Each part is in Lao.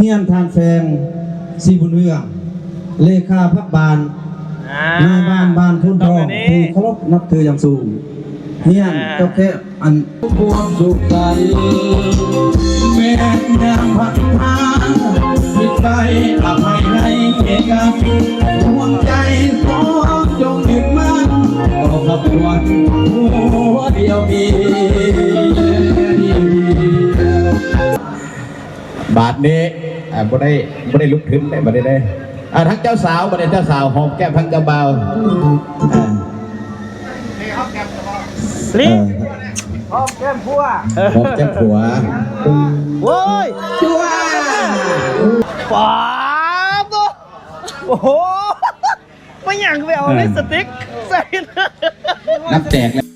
ຮຽນທ່ານແສງ ສີບຸນເຮືອງ ເລຂາພັກບ້ານ ອ່າ ນາຍບ້ານບ້ານໂພນທອງ ຕ້ອງແບບນີ້ ທີ່ເຄົາລົບນັບຖືຢ່າງສູງ. ຮຽນ ອ່າ ເຈົ້າແຂກອັນຄວາມສຸກໃສ ແມ່ນຍາມພັດພາ ຜິດໄປອະໄພໃຫ້ແກ່ກັນ ດວງໃຈສອງຈົ່ງຍຶດໝັ້ນ ຕໍ່ຂະບວນຫົວດຽວນີ້. ບາດນີ້ ອ່າ ບໍ່ໄດ້ ບໍ່ໄດ້ລຸກຂຶ້ນເດ້ ບາດນີ້ເດ້. ອ່າ ທາງເຈົ້າສາວ ບາດນີ້ເຈົ້າສາວຫອມແກ້ມທາງເຈົ້າບ່າວ ອ່າ ລີ້ ເອີ ຫອມແກ້ມຜົວ ຫອມແກ້ມຜົວ. ໂອ້ຍ ຈົວ ປາດໂທ້ ໂອ້ໂຫ ບໍ່ຫຍັງ ໄປເອົາ ອ່າ ລິບສະຕິກໃສ່ ນ້ຳແຕກແລ້ວ.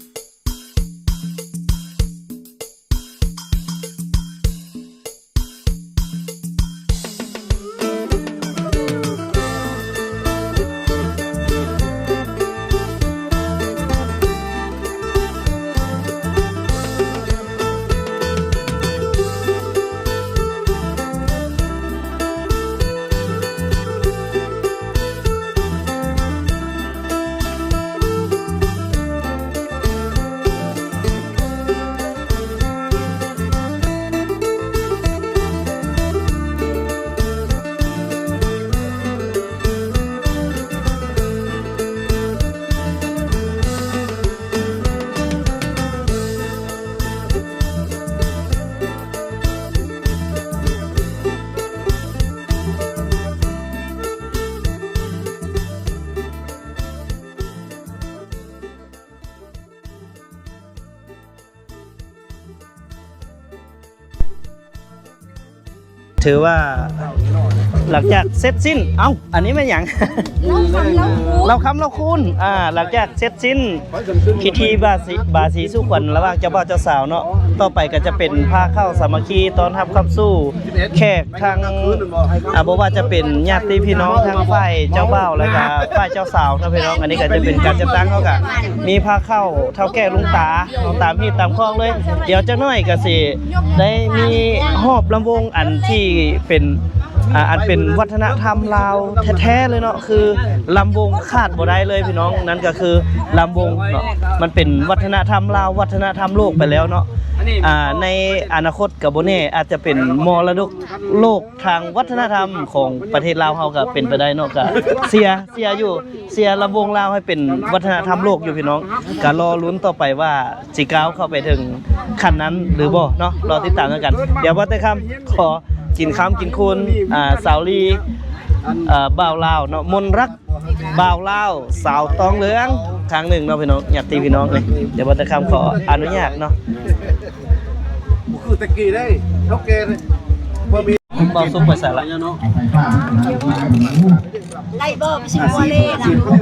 ຖືວ່າຫຼັງຈາກເສັດສິ້ນ ເອົ້າ ອັນນີ້ແມ່ນຫຍັງ? ເລົ່າຄຳເລົ່າຄູນ ເລົ່າຄຳເລົ່າຄູນ ອ່າ ຫຼັງຈາກເສັດສິ້ນພິທີບາສີ ບາສີສູ່ຂວັນລະຫວ່າງເຈົ້າບ່າວເຈົ້າສາວເນາະ ຕໍ່ໄປກໍຈະເປັນພາເຂົ້າສາມັກຄີຕ້ອນຮັບຂັບສູ່ແຂກ ທາງ ອ່າ ບໍ່ວ່າຈະເປັນຍາດຕິພີ່ນ້ອງທາງຝ່າຍເຈົ້າບ່າວ ແລະກະຝ່າຍເຈົ້າສາວເນາະພີ່ນ້ອງ. ອັນນີ້ກະຈະເປັນການຈັດຕັ້ງ ເຮົາກະມີພາເຂົ້າເຖົ້າແກ່ລຸງຕາເນາະ ຕາມຮີດຕາມຄອງເລີຍ. ດຽວຈັກໜ້ອຍກະຊິໄດ້ມີຮອບລຳວົງອັນທີ່ເປັນ ອ່າ ອັນເປັນວັດທະນະທຳລາວແທ້ໆເລີຍເນາະ ຄືລຳວົງຂາດບໍ່ໄດ້ເລີຍພີ່ນ້ອງ ນັ້ນກະຄືລຳວົງເນາະ. ມັນເປັນວັດທະນະທຳລາວ ວັດທະນະທຳໂລກໄປແລ້ວເນາະ ອ່າ ໃນອະນາຄົດກະບໍ່ແນ່ ອາດຈະເປັນມໍລະດົກໂລກ ທາງວັດທະນະທຳຂອງປະເທດລາວເຮົາກະເປັນໄປໄດ້ເນາະ ກະເຊຍ ເຊຍຢູ່ ເຊຍລຳວົງລາວໃຫ້ເປັນວັດທະນະທຳໂລກຢູ່ພີ່ນ້ອງ. ກະລໍລຸ້ນຕໍ່ໄປວ່າຊິກ້າວເຂົ້າໄປເຖິງຂັ້ນນັ້ນຫຼືບໍ່ເນາະ ລໍຕິດຕາມນຳກັນ. ດຽວບ່າວແຕ່ຄຳຂໍກິນຄຳກິນຄູນ ອ່າ ສາວລີ ອ່າ ບ່າວລາວເນາະ ມົນລັກ ບ່າວລາວ ສາວຕອງເຫຼືອງ ຄັ້ງໜຶ່ງເນາະພີ່ນ້ອງ ຍາດຕິພີ່ນ້ອງເອີຍ. ດຽວບ່າວແຕ່ຄຳຂໍອະນຸຍາດເນາະ ບໍ່ຄືແຕ່ກີ້ເດ້ ເຖົ້າແກ່ເດ້ ບໍ່ມີ ບ່າວສຸກໄປໃສລະ? ໄດ້ບໍ່? ຊິຫົວເລໄດ້ບໍ່?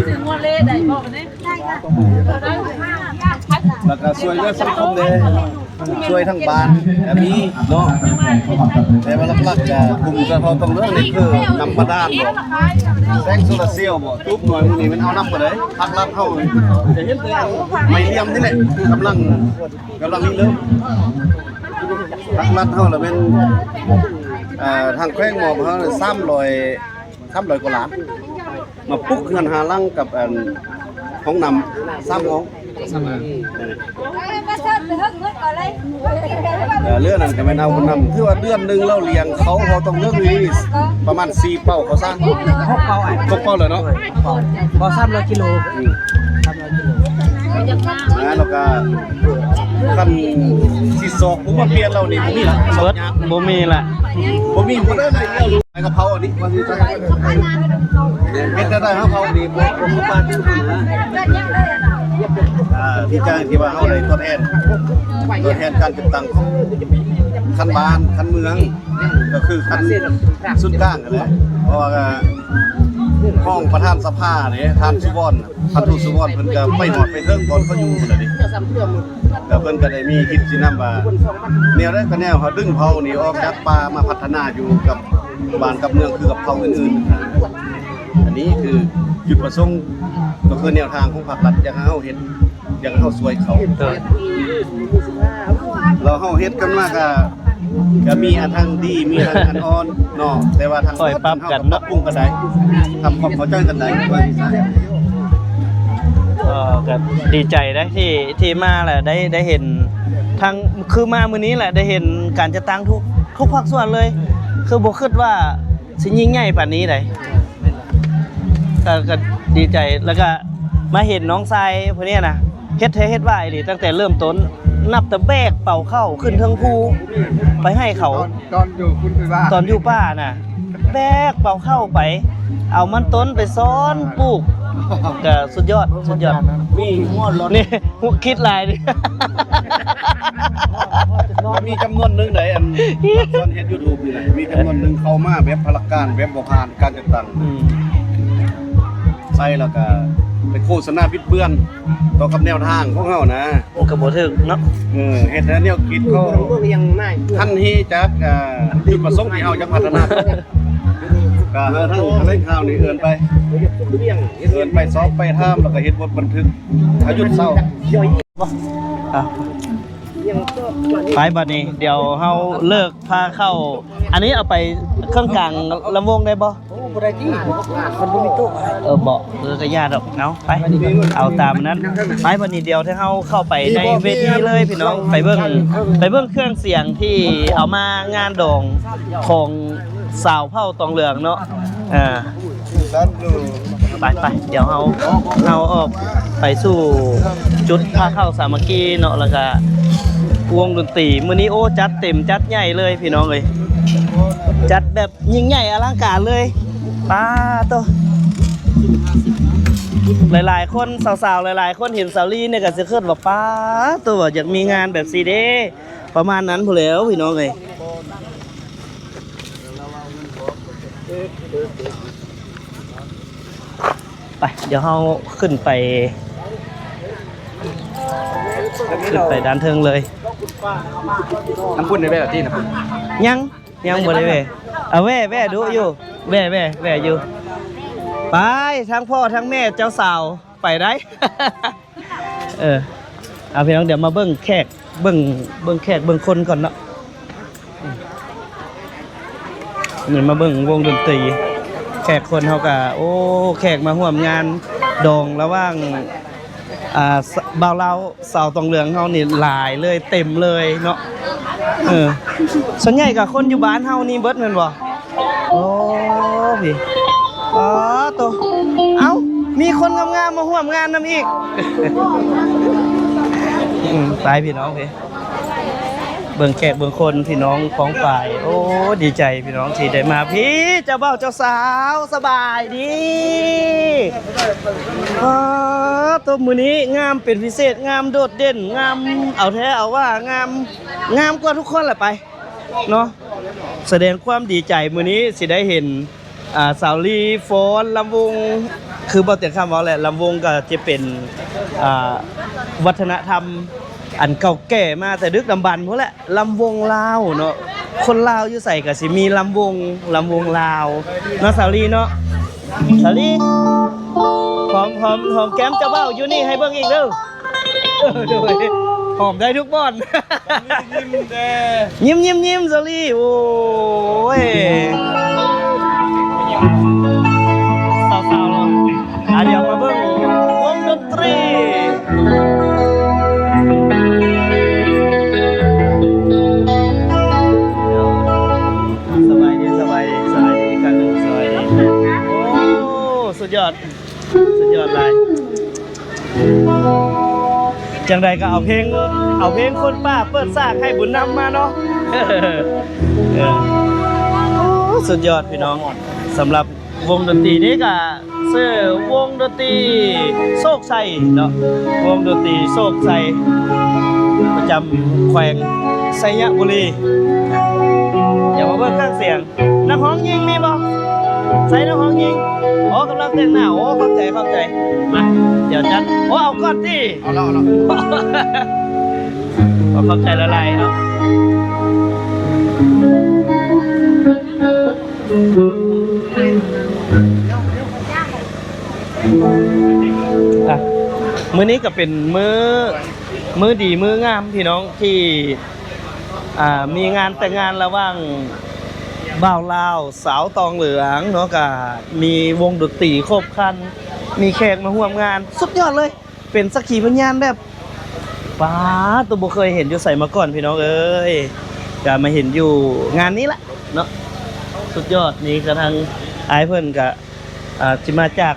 ຊິຫົວເລໄດ້ບໍ່ບັດນີ້? ແລ້ວກໍຊ່ວຍເຫຼືອສັງຄົມແດ່ ຊ່ວຍທາງບ້ານກໍມີເນາະ ແຕ່ວ່າຫຼັກໆກໍກຸ່ມສະເພາະຕ້ອງເລື່ອງນີ້ຄືນ້ຳບາດານບໍ ແສງໂຊລາເຊວບໍ ຕູບໜ່ວຍມື້ນີ້ແມ່ນເອົານຳບໍ່ໄດ້. ພັກລັດເຮົາຈະເຫັນແຕ່ໄມ້ລຽມນີ້ແຫຼະ ກຳລັງ ກຳລັງລິເລີ່ມ ທາງລັດເຮົາລະແມ່ນ ເອີ ທາງແຂວງມອບໃຫ້ເຮົາສາມຮ້ອຍ ສາມຮ້ອຍກວ່າລ້ານ ມາປຸກເຮືອນຫ້າຫຼັງກັບ ອັນ ຫ້ອງນ້ຳສາມຫ້ອງ ເອີ ເລື່ອງນັ້ນກໍແມ່ນເອົານຳ ຄືວ່າເດືອນໜຶ່ງລາວລ້ຽງເຂົາ ເຮົາຕ້ອງເລີກນີ້ປະມານສີ່ເປົ້າເຂົ້າສານ ຫົກເປົ້າ ຫົກເປົ້າແລ້ວເນາະ ບໍ່ ສາມຮ້ອຍກິໂລ ອືມ ສາມຮ້ອຍກິໂລ ແລ້ວກໍຄັນຊິຊອກຜູ້ມາປ່ຽນລາວນີ້ບໍ່ມີລະ ເບິດ ບໍ່ມີລະ ບໍ່ມີຜູ້ໃດໄດ້ລະ ໃບກະເພົາອັນນີ້ວ່າຊິໃສ່ ເຮັດໄດ້ເຮົາເຮົານີ້ບໍ່ ບໍ່ປານນະ ອ່າ ດີໃຈທີ່ວ່າເຮົາໄດ້ຕົວແທນ ຕົວແທນການຈັດຕັ້ງຂອງຂັ້ນບ້ານ ຂັ້ນເມືອງ ກໍຄືຂັ້ນສູນກາງຫັ້ນແຫຼະ ເພາະວ່າຮອງປະທານສະພາເດ້ ທ່ານສຸວອນ ທ່ານທູດສຸວອນ ເພິ່ນກໍໄປຮອດໄປເຖິງບ່ອນເຂົາຢູ່ພຸ້ນລະເດ້ ແລ້ວເພິ່ນກໍໄດ້ມີຄິດຊີ້ນຳວ່າ ແນວໃດກໍແນວ ເຮົາດຶງເຜົ່ານີ້ອອກຈາກປ່າມາພັດທະນາຢູ່ກັບບ້ານກັບເມືອງຄືກັບເຜົ່າອື່ນໆ ອັນນີ້ຄືຈຸດປະສົງ ກໍຄືແນວທາງຂອງພາກລັດ ຢາກໃຫ້ເຮົາເຮັດ ຢາກໃຫ້ເຮົາຊ່ວຍເຂົາ ແລ້ວເຮົາເຮັດກັນມາກໍ ກໍມີອັນທາງດີ ມີທັງອັນອ່ອນເນາະ ແຕ່ວ່າທາງ ຄ່ອຍປັບກັນເນາະ ເຮົາກໍປັບປຸງກັນໄດ້ ທຳຄວາມເຂົ້າໃຈກັນໄດ້ ເອີ ກໍດີໃຈເດ້ທີ່ ທີ່ມາແລ້ວໄດ້ ໄດ້ເຫັນທັງ ຄືມາມື້ນີ້ແຫຼະ ໄດ້ເຫັນການຈັດຕັ້ງທຸກ ທຸກພາກສ່ວນເລີຍ ຄືບໍ່ຄິດວ່າຊິຍິ່ງໃຫຍ່ປານນີ້ໃດ ກໍ ກໍດີໃຈ ແລ້ວກໍມາເຫັນນ້ອງຊາຍຜູ້ນີ້ນະ ເຮັດແທ້ເຮັດວ່າອີ່ຫຼີ ຕັ້ງແຕ່ເລີ່ມຕົ້ນ ນັບແຕ່ແບກເປົາເຂົ້າຂຶ້ນເທິງພູ ໄປໃຫ້ເຂົາ ຕອນ ຕອນຢູ່ພຸ້ນ ຕອນຢູ່ປ່ານະ ແບກເປົາເຂົ້າໄປ ເອົາມັນຕົ້ນໄປຊ້ອນປູກ ກໍສຸດຍອດ ສຸດຍອດ ມີຫົວ ນີ້ ຄິດຫຼາຍ ກໍມີຈຳນວນໜຶ່ງໃດ໋ ອັນ ຕອນເຮັດຢູທູບນີ້ນະ ມີຈຳນວນໜຶ່ງເຂົ້າມາແບບພາລະການ ແບບບໍ່ຜ່ານການຈັດຕັ້ງ ອືມ ໃສ່ແລ້ວກໍໄປໂຄສະນາບິດເບືອນຕໍ່ກັບແນວທາງຂອງເຮົານະ ມັນກໍບໍ່ຖືກເນາະ ເອີ ເຮັດໃຫ້ແນວຄິດເຂົາຫັນເຫຈາກ ອ່າ ຈຸດປະສົງທີ່ເຮົາຈະພັດທະນາ ກໍໃຫ້ທາງຖະແຫຼງຂ່າວນີ້ເອີ້ນໄປ ເອີ້ນໄປສອບໄປຖາມ ແລ້ວກໍເຮັດບົດບັນທຶກ ເອົາຢຸດເຊົາ ອ່ະ ໄປບັດນີ້ ດຽວເຮົາເລີກພາເຂົ້າ ອັນນີ້ເອົາໄປເຄື່ອງກາງລຳວົງໄດ້ບໍ່? ໂອ້ ບໍ່ໄດ້ຕິ ມັນບໍ່ມີໂຕະ ເອີ ບໍ່ ເອີ ກໍຢ່າດອກ ເອົາໄປ ເອົາຕາມນັ້ນ ໄປ ບັດນີ້ດຽວເຮົາເຂົ້າໄປໃນເວທີເລີຍພີ່ນ້ອງ ໄປເບິ່ງ ໄປເບິ່ງເຄື່ອງສຽງທີ່ເອົາມາງານດອງຂອງຊາວເຜົ່າຕອງເຫຼືອງເນາະ ອ່າ ໄປໆ ດຽວເຮົາ ເຮົາອອກໄປສູ່ຈຸດພາເຂົ້າສາມັກຄີເນາະ ແລ້ວກະວົງດົນຕີ ມື້ນີ້ ໂອ້ ຈັດເຕັມຈັດໃຫຍ່ເລີຍພີ່ນ້ອງເອີຍ ຈັດແບບຍິ່ງໃຫຍ່ອະລັງການເລີຍ ປາໂຕ ຫຼາຍໆຄົນ ສາວໆຫຼາຍໆຄົນເຫັນສາວລີນີ້ກະຊິຄິດວ່າ ປາໂຕ ຢາກມີງານແບບຊີ້ເດ້ ປະມານນັ້ນພຸ້ນແຫຼ້ວພີ່ນ້ອງເອີຍ. ໄປ ດຽວເຮົາຂຶ້ນໄປ ຂຶ້ນໄປດ້ານເທິງເລີຍ ທາງພຸ້ນໄດ້ແວ່ແລ້ວຕິນະ? ຍັງ ຍັງບໍ່ໄດ້ແວ່ ເອົາແວ່ ແວ່ດຸຢູ່ ແວ່ ແວ່ ແວ່ຢູ່ ໄປ ທັງພໍ່ທັງແມ່ເຈົ້າສາວ ໄປໄດ້ ເອີ ເອົາພີ່ນ້ອງ ດຽວມາເບິ່ງແຂກ ເບິ່ງ ເບິ່ງແຂກເບິ່ງຄົນກ່ອນເນາະ ນີ້ມາເບິ່ງວົງດົນຕີ ແຂກຄົນເຮົາກະ ໂອ້ ແຂກມາຮ່ວມງານດອງລະຫວ່າງ ອ່າ ສ- ບ່າວລາວ ສາວຕອງເຫຼືອງເຮົານີ້ຫຼາຍເລີຍ ເຕັມເລີຍເນາະ ເອີ ສ່ວນໃຫຍ່ກະຄົນຢູ່ບ້ານເຮົານີ້ເບິດແມ່ນບໍ່? ໂອ້ ພີ່ ອໍ ໂຕ ເອົ້າ ມີຄົນງາມໆມາຮ່ວມງານນຳອີກ ອືມ ໄປພີ່ນ້ອງເອີຍ ເບິ່ງແຂກເບິ່ງຄົນ ພີ່ນ້ອງປ້ອງປາຍ ໂອ້ ດີໃຈພີ່ນ້ອງທີ່ໄດ້ມາ ພີ່ ເຈົ້າບ່າວເຈົ້າສາວ ສະບາຍດີ ອໍ ໂຕ ມື້ນີ້ງາມເປັນພິເສດ ງາມໂດດເດັ່ນ ງາມເອົາແທ້ເອົາວ່າ ງາມ ງາມກວ່າທຸກຄົນແຫຼະໄປ ເນາະ ສະແດງຄວາມດີໃຈມື້ນີ້ຊິໄດ້ເຫັນ ອ່າ ສາວລີ ຟ້ອນ ລຳວົງ ຄືບໍ່ຕຽງຄຳເວົ້າແຫຼະ ລຳວົງກໍຈະເປັນ ອ່າ ວັດທະນະທຳອັນເກົ່າແກ່ມາແຕ່ດຶກດຳບັນພຸ້ນແຫຼະ ລຳວົງລາວເນາະ ຄົນລາວຢູ່ໃສກໍຊິມີລຳວົງ ລຳວົງລາວເນາະ ສາວລີເນາະ ສາວລີ ຫອມ ຫອມ ຫອມແກ້ມເຈົ້າບ່າວຢູ່ນີ້ໃຫ້ເບິ່ງອີກເດີ. ເອີ ໂດຍ ຫອມໄດ້ທຸກບ່ອນ ຍິ້ມແດ່ ຍິ້ມໆໆ ສາວລີ ໂອ້ຍ ສາວໆ ເນາະ ອ່າ ດຽວມາເບິ່ງວົງດົນຕີ ສະບາຍດີ ສະບາຍດີ ສະບາຍດີອີກຄັ້ງໜຶ່ງ ສະບາຍດີ ໂອ້ ສຸດຍອດ ສຸດຍອດຫຼາຍ ຈັ່ງໃດກໍເອົາເພງ ເອົາເພງຄົນປ່າເປີດສາກໃຫ້ບຸນນຳມາເນາະ ເອີ ໂອ້ ສຸດຍອດພີ່ນ້ອງ ສຳລັບວົງດົນຕີນີ້ກໍຊື່ວົງດົນຕີໂຊກໄຊເນາະ ວົງດົນຕີໂຊກໄຊ ປະຈຳແຂວງໄຊຍະບູລີ ດຽວມາເບິ່ງເຄື່ອງສຽງ ນັກຮ້ອງຍິງມີບໍ່? ໃສ່ນັກຮ້ອງຍິງ ອໍ ກຳລັງແຕ່ງໜ້າ ໂອ້ ຂອບໃຈ ຂອບໃຈ ມາ ດຽວຈັດ ໂອ້ ເອົາກ່ອນຕິ ເອົາແລ້ວ ເອົາແລ້ວ ໂອ້ ຂອບໃຈຫຼາຍໆເນາະ ອ່ະ ມື້ນີ້ກໍເປັນມື້ ມື້ດີມື້ງາມ ພີ່ນ້ອງ ທີ່ ອ່າ ມີງານແຕ່ງງານລະຫວ່າງບ່າວລາວສາວຕອງເຫຼືອງເນາະ ກະມີວົງດົນຕີຄົບຄັນ ມີແຂກມາຮ່ວມງານ ສຸດຍອດເລີຍ. ເປັນສັກຂີພະຍານແບບ ປາດໂຕ ບໍ່ເຄີຍເຫັນຢູ່ໃສມາກ່ອນພີ່ນ້ອງເອີຍ ກະມາເຫັນຢູ່ງານນີ້ລະເນາະ ສຸດຍອດ. ນີ້ກະທາງອ້າຍເພິ່ນກະ ອ່າ ຊິມາຈາກ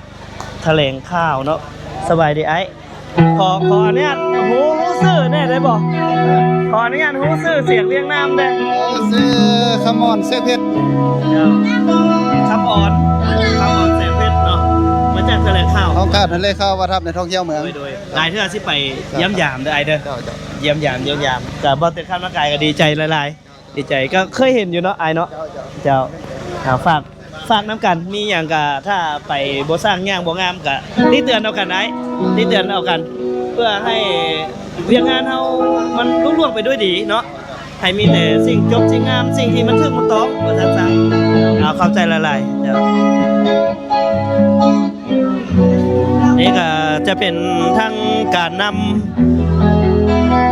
ຖະແຫຼງຂ່າວເນາະ. ສະບາຍດີອ້າຍ ຂໍ ຂໍອະນຸຍາດຮູ້ຊື່ແດ່ໄດ້ບໍ່? ຂໍອະນຸຍາດຮູ້ຊື່ສຽງລຽງນາມແດ່. ຊື່ຄຳອອນ ແສງເພັດ. ຄຳອອນ ຄຳອອນ ແສງເພັດເນາະ ມາຈາກຖະແຫຼງຂ່າວ ຫ້ອງການຖະແຫຼງຂ່າວ ວ່າທຳໃນທ່ອງທ່ຽວເມືອງ. ໂດຍ ໂດຍ ຫຼາຍເທື່ອຊິໄປຢ້ຽມຢາມເດີອ້າຍເດີ. ເຈົ້າ ເຈົ້າ ຢ້ຽມຢາມ ຢ້ຽມຢາມ ກະບໍ່ເຕັດຄຳນະກາຍກະດີໃຈຫຼາຍໆ ດີໃຈ ກະເຄີຍເຫັນຢູ່ເນາະອ້າຍເນາະ. ເຈົ້າ ເຈົ້າ ເຈົ້າ ອ່າ ຝາກ ຝາກນຳກັນ ມີຫຍັງກະຖ້າໄປບໍ່ຊ່າງຍ່າງບໍ່ງາມກະຕິເຕືອນເອົາກັນອ້າຍ ຕິເຕືອນເອົາກັນ ເພື່ອໃຫ້ວຽກງານເຮົາມັນລຸລ່ວງໄປດ້ວຍດີເນາະ ໃຫ້ມີແຕ່ສິ່ງຈົບສິ່ງງາມ ສິ່ງທີ່ມັນຖືກມັນຕ້ອງ ວ່າຊັ້ນຊະ. ເອົາ ຂອບໃຈຫຼາຍໆ ເຈົ້າ. ນີ້ກະຈະເປັນທາງການນຳ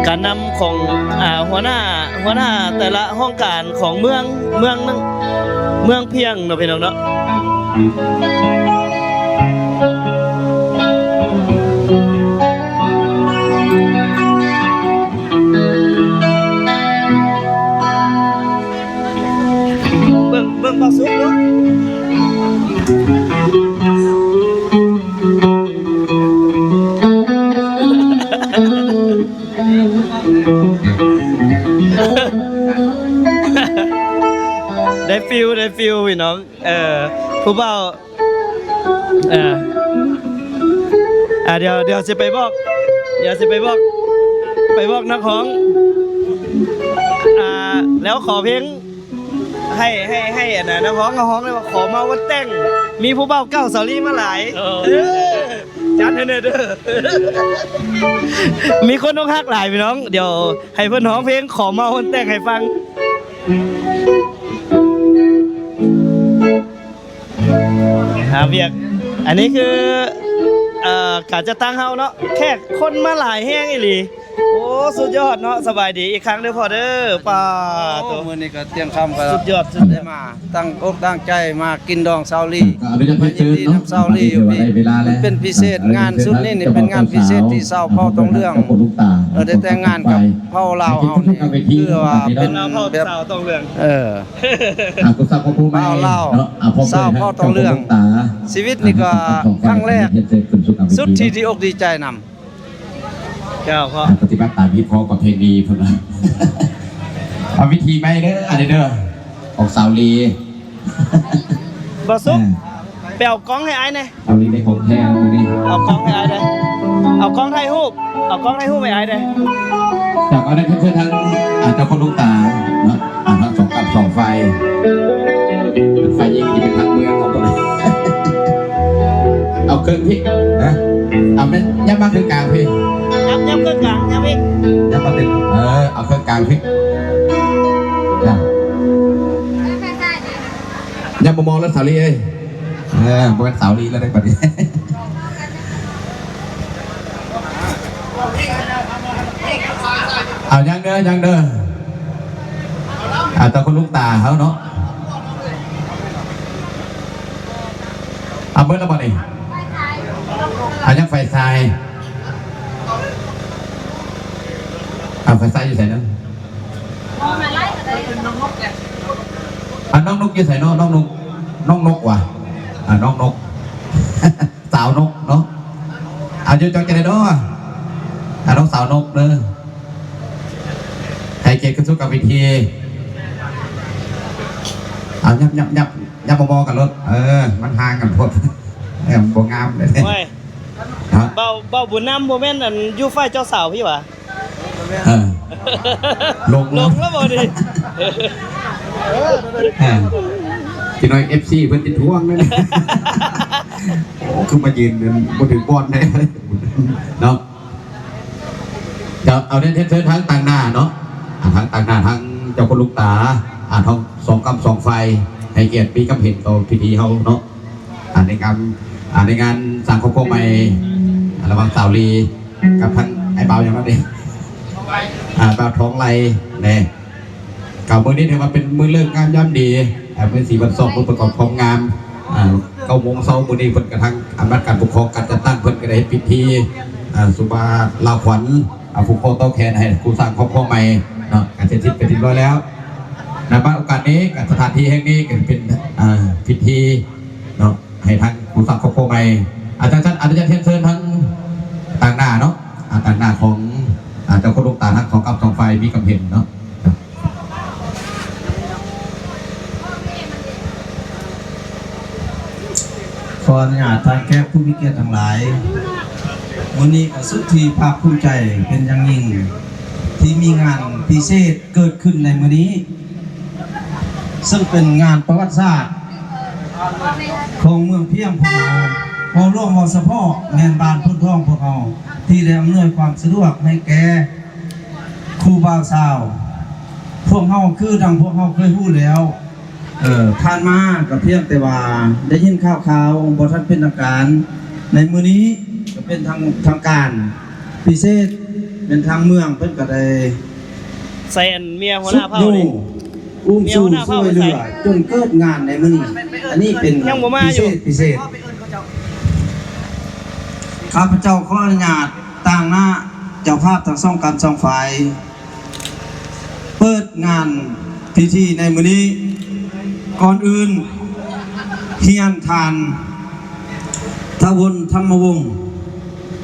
ການນຳຂອງ ອ່າ ຫົວໜ້າ ຫົວໜ້າແຕ່ລະຫ້ອງການຂອງເມືອງ ເມືອງໜຶ່ງ ເມືອງພຽງເນາະ ພີ່ນ້ອງເນາະ. ເບິ່ງ ເບິ່ງບ່າວສຸກເນາະ ໄດ້ຟີລ ໄດ້ຟີລ ພີ່ນ້ອງ. ເອີ ຜູ້ບ່າວ ເອີ ອ່າ ດຽວ ດຽວຊິໄປບອກ ດຽວຊິໄປບອກ ໄປບອກນັກຮ້ອງ ອ່າ ແລ້ວຂໍເພງ ໃຫ້ ໃຫ້ ໃຫ້ອັນນັ້ນ ນັກຮ້ອງ ນັກຮ້ອງເລີຍວ່າ ຂໍມາວັນແຕ່ງ ມີຜູ້ບ່າວເກົ່າສາວລີມາຫຼາຍ. ເອີ ເອີ ຈັດໃຫ້ແດ່ເດີ ມີຄົນອົກຫັກຫຼາຍພີ່ນ້ອງ. ດຽວໃຫ້ເພິ່ນຮ້ອງເພງຂໍມາວັນແຕ່ງໃຫ້ຟັງ. ຫາວຽກ ອັນນີ້ຄື ເອີ ການຈັດຕັ້ງເຮົາເນາະ ແຂກຄົນມາຫຼາຍແຮງອີ່ຫຼີ. ໂອ້ ສຸດຍອດເນາະ. ສະບາຍດີອີກຄັ້ງເດີພໍ່ເດີ. ປາໂຕ ມື້ນີ້ກະທ່ຽງຄ່ຳກະ ສຸດຍອດ ສຸດຍອດ ໄດ້ມາຕັ້ງອົກຕັ້ງໃຈມາກິນດອງສາວລີ ກະອະນຸຍາດ ມາຍິນດີນຳສາວລີຢູ່ພີ້. ເປັນພິເສດ ງານຊຸດນີ້ນີ້ເປັນງານພິເສດທີ່ຊາວເຜົ່າຕອງເຫຼືອງ ເອີ ໄດ້ແຕ່ງງານກັບເຜົ່າລາວເຮົານີ້ ຄືວ່າເປັນແບບ ເອີ ອ່າ ຜູ້ສາວຕອງເຫຼືອງ ອ່າ ຜູ້ສາວເຜົ່າຕອງເຫຼືອງ ເອີ ອ່າ ຜູ້ສາວເຜົ່າຕອງເຫຼືອງ ອ່າ ສາວເຜົ່າຕອງເຫຼືອງ ຊີວິດນີ້ກະຄັ້ງແລກ ສຸດທີ່ດີອົກດີໃຈນຳ. ເຈົ້າພໍ່ ອ່າ ປະຕິບັດຕາມຮີດຄອງປະເພນີພຸ້ນນະ. ເອົາວິທີໃໝ່ເດີ ອັນນີ້ເດີ ອອກສາວລີ. ບໍ່ສຸກ ເອີ ໄປເອົາກ້ອງໃຫ້ອ້າຍແດ່. ເອົາລີໄດ້ຂອງແທ້ມື້ນີ້ ເອົາກ້ອງໃຫ້ອ້າຍແດ່ ເອົາກ້ອງຖ່າຍຮູບ ເອົາກ້ອງຖ່າຍຮູບໃຫ້ອ້າຍແດ່. ຈາກນັ້ນກໍເຊີນທາງ ອ່າ ເຈົ້າຄົນລູກຕາເນາະ ອ່າ ທັງສອງກັບສອງຝ່າຍ ຝ່າຍຍິງນີ້ເປັນທາງເມືອງຂອງຕົນ ເອົາເຄິ່ງພີ້ນະ ເອົາແມ່ນ ຍັບມາເຄິ່ງກາງພີ້ ຍັບ ຍັບເຄິ່ງກາງ ຍັບອີກ ຍັບມາເຖິງ ເອີ ເອົາເຄິ່ງກາງພີ້ນະ. ຍັບບໍ່ມອງແລ້ວສາວລີເອີຍ ເອີ ບໍ່ແມ່ນສາວລີແລ້ວເດ້ບັດນີ້. ເອົາ ຍັງເດີ ຍັງເດີ ອ່າ ຕາຄຸນລຸງຕາເຮົາເນາະ ເອົາ ເບິດແລ້ວບໍ່ນີ້ ອ່າ ຍັງໄຟຊາຍ ອ່າ ໄຟຊາຍຢູ່ໃສເນາະ? ອ່າ ນ້ອງນົກຢູ່ໃສເນາະ? ນ້ອງນົກ ນ້ອງນົກຫວາ? ອ່າ ນ້ອງນົກ ສາວນົກເນາະ ອາຍຸຈັກເທົ່າໃດເນາະ? ອ່າ ນ້ອງສາວນົກເດີ ໃຫ້ກຽດຂຶ້ນສູ່ກັບເວທີ ອ່າ ຍັບ ຍັບ ຍັບ ຍັບມາມອງກັນໂລດ ເອີ ມັນຫ່າງກັນໂພດ ເອີ ມັນບໍ່ງາມເດ້. ໂອ້ຍ ເບົາ ເບົາບຸນນຳບໍ່ແມ່ນ ອັນ ຢູ່ຝ່າຍເຈົ້າສາວພີ້ຫວາ? ເອີ ລົງ ລົງແລ້ວບໍ່ນີ້? ເອີ ຈັກໜ້ອຍເອັຟຊີເພິ່ນຊິທວງເດ້ ໂອ້ ຄືມາຢືນບໍ່ຖືກບ່ອນເດ້ເນາະ. ເຈົ້າ ເອົາ ເຊີນທາງຕາງໜ້າເນາະ ອ່າ ທາງຕາງໜ້າ ທາງເຈົ້າຄຸນລຸງຕາ ອ່າ ທັງສອງກ້ຳສອງຝ່າຍ ໃຫ້ກຽດມີຄຳເຫັນຕໍ່ພິທີເຮົາເນາະ ອ່າ ໃນງານ ອ່າ ໃນງານສ້າງຄອບຄົວໃໝ່ ອ່າ ລະຫວ່າງສາວລີ ກັບທາງອ້າຍບ່າວຫຍັງນັ້ນເດ້ ອ່າ ບ່າວທອງໄລແດ່ ກໍມື້ນີ້ຖືວ່າເປັນມື້ເລີກງາມຍາມດີ ເອີ ມື້ສີວັນຊອກ ມື້ປະກອບຄວາມງາມ ເອີ ເກົ້າໂມງເຊົ້າມື້ນີ້ ເພິ່ນກະທາງອຳນາດການປົກຄອງ ການຈັດຕັ້ງເພິ່ນກະໄດ້ເຮັດພິທີ ເອີ ສຸບາລາຂວັນ ເອົາຜູກຄໍຕໍ່ແຂນໃຫ້ຄູ່ສ້າງຄອບຄົວໃໝ່ເນາະ ກະເສັດສິ້ນໄປເປັນທີ່ຮຽບຮ້ອຍແລ້ວ. ໃນໂອກາດນີ້ ກະສະຖານທີ່ແຫ່ງນີ້ກະເປັນ ເອີ ພິທີເນາະ ໃຫ້ທາງຄູ່ສ້າງຄອບຄົວໃໝ່ ອາຈານ ອາຈານຮຽນເຊີນທາງຕາງໜ້າເນາະ ອາ ຕາງໜ້າຂອງ ອາ ເຈົ້າຄຸນລູກຕາທັງສອງກັບສອງຝ່າຍມີຄວາມເຫັນເນາະ. ຂໍອະນຸຍາດທ່ານແຂກຜູ້ມີກຽດທັງຫຼາຍ, ມື້ນີ້ກໍສຸດທີ່ພາກພູມໃຈເປັນຢ່າງຍິ່ງ ທີ່ມີງານພິເສດເກີດຂຶ້ນໃນມື້ນີ້ ເຊິ່ງເປັນງານປະຫວັດສາດຂອງເມືອງພຽງພວກເຮົາ, ເວົ້າລວມເວົ້າສະເພາະແມ່ນບ້ານໂພນທອງພວກເຮົາ ທີ່ໄດ້ອຳນວຍຄວາມສະດວກໃຫ້ແກ່ຄູ່ບ່າວສາວພວກເຮົາ. ຄືດັ່ງພວກເຮົາເຄີຍຮູ້ແລ້ວ ເອີ ຜ່ານມາກໍພຽງແຕ່ວ່າໄດ້ຍິນຂ່າວໆ ບໍ່ທັນເປັນທາງການ, ໃນມື້ນີ້ກໍເປັນທາງ ທາງການພິເສດ ແມ່ນທາງເມືອງເພິ່ນກໍໄດ້ ໃສ່ອັນເມຍຫົວໜ້າເຜົ່ານີ້ ອຸ້ມຊູຊ່ວຍເຫຼືອຈົນເກີດງານໃນມື້ນີ້. ອັນນີ້ເປັນ ຍັງບໍ່ມາຢູ່ ພິເສດ ພິເສດ. ຂ້າພະເຈົ້າຂໍອະນຸຍາດຕາງໜ້າເຈົ້າພາບທັງສອງກັນສອງຝ່າຍ ເປີດງານພິທີໃນມື້ນີ້. ກ່ອນອື່ນ ຮຽນທ່ານ ທະວົນ ທຳມະວົງ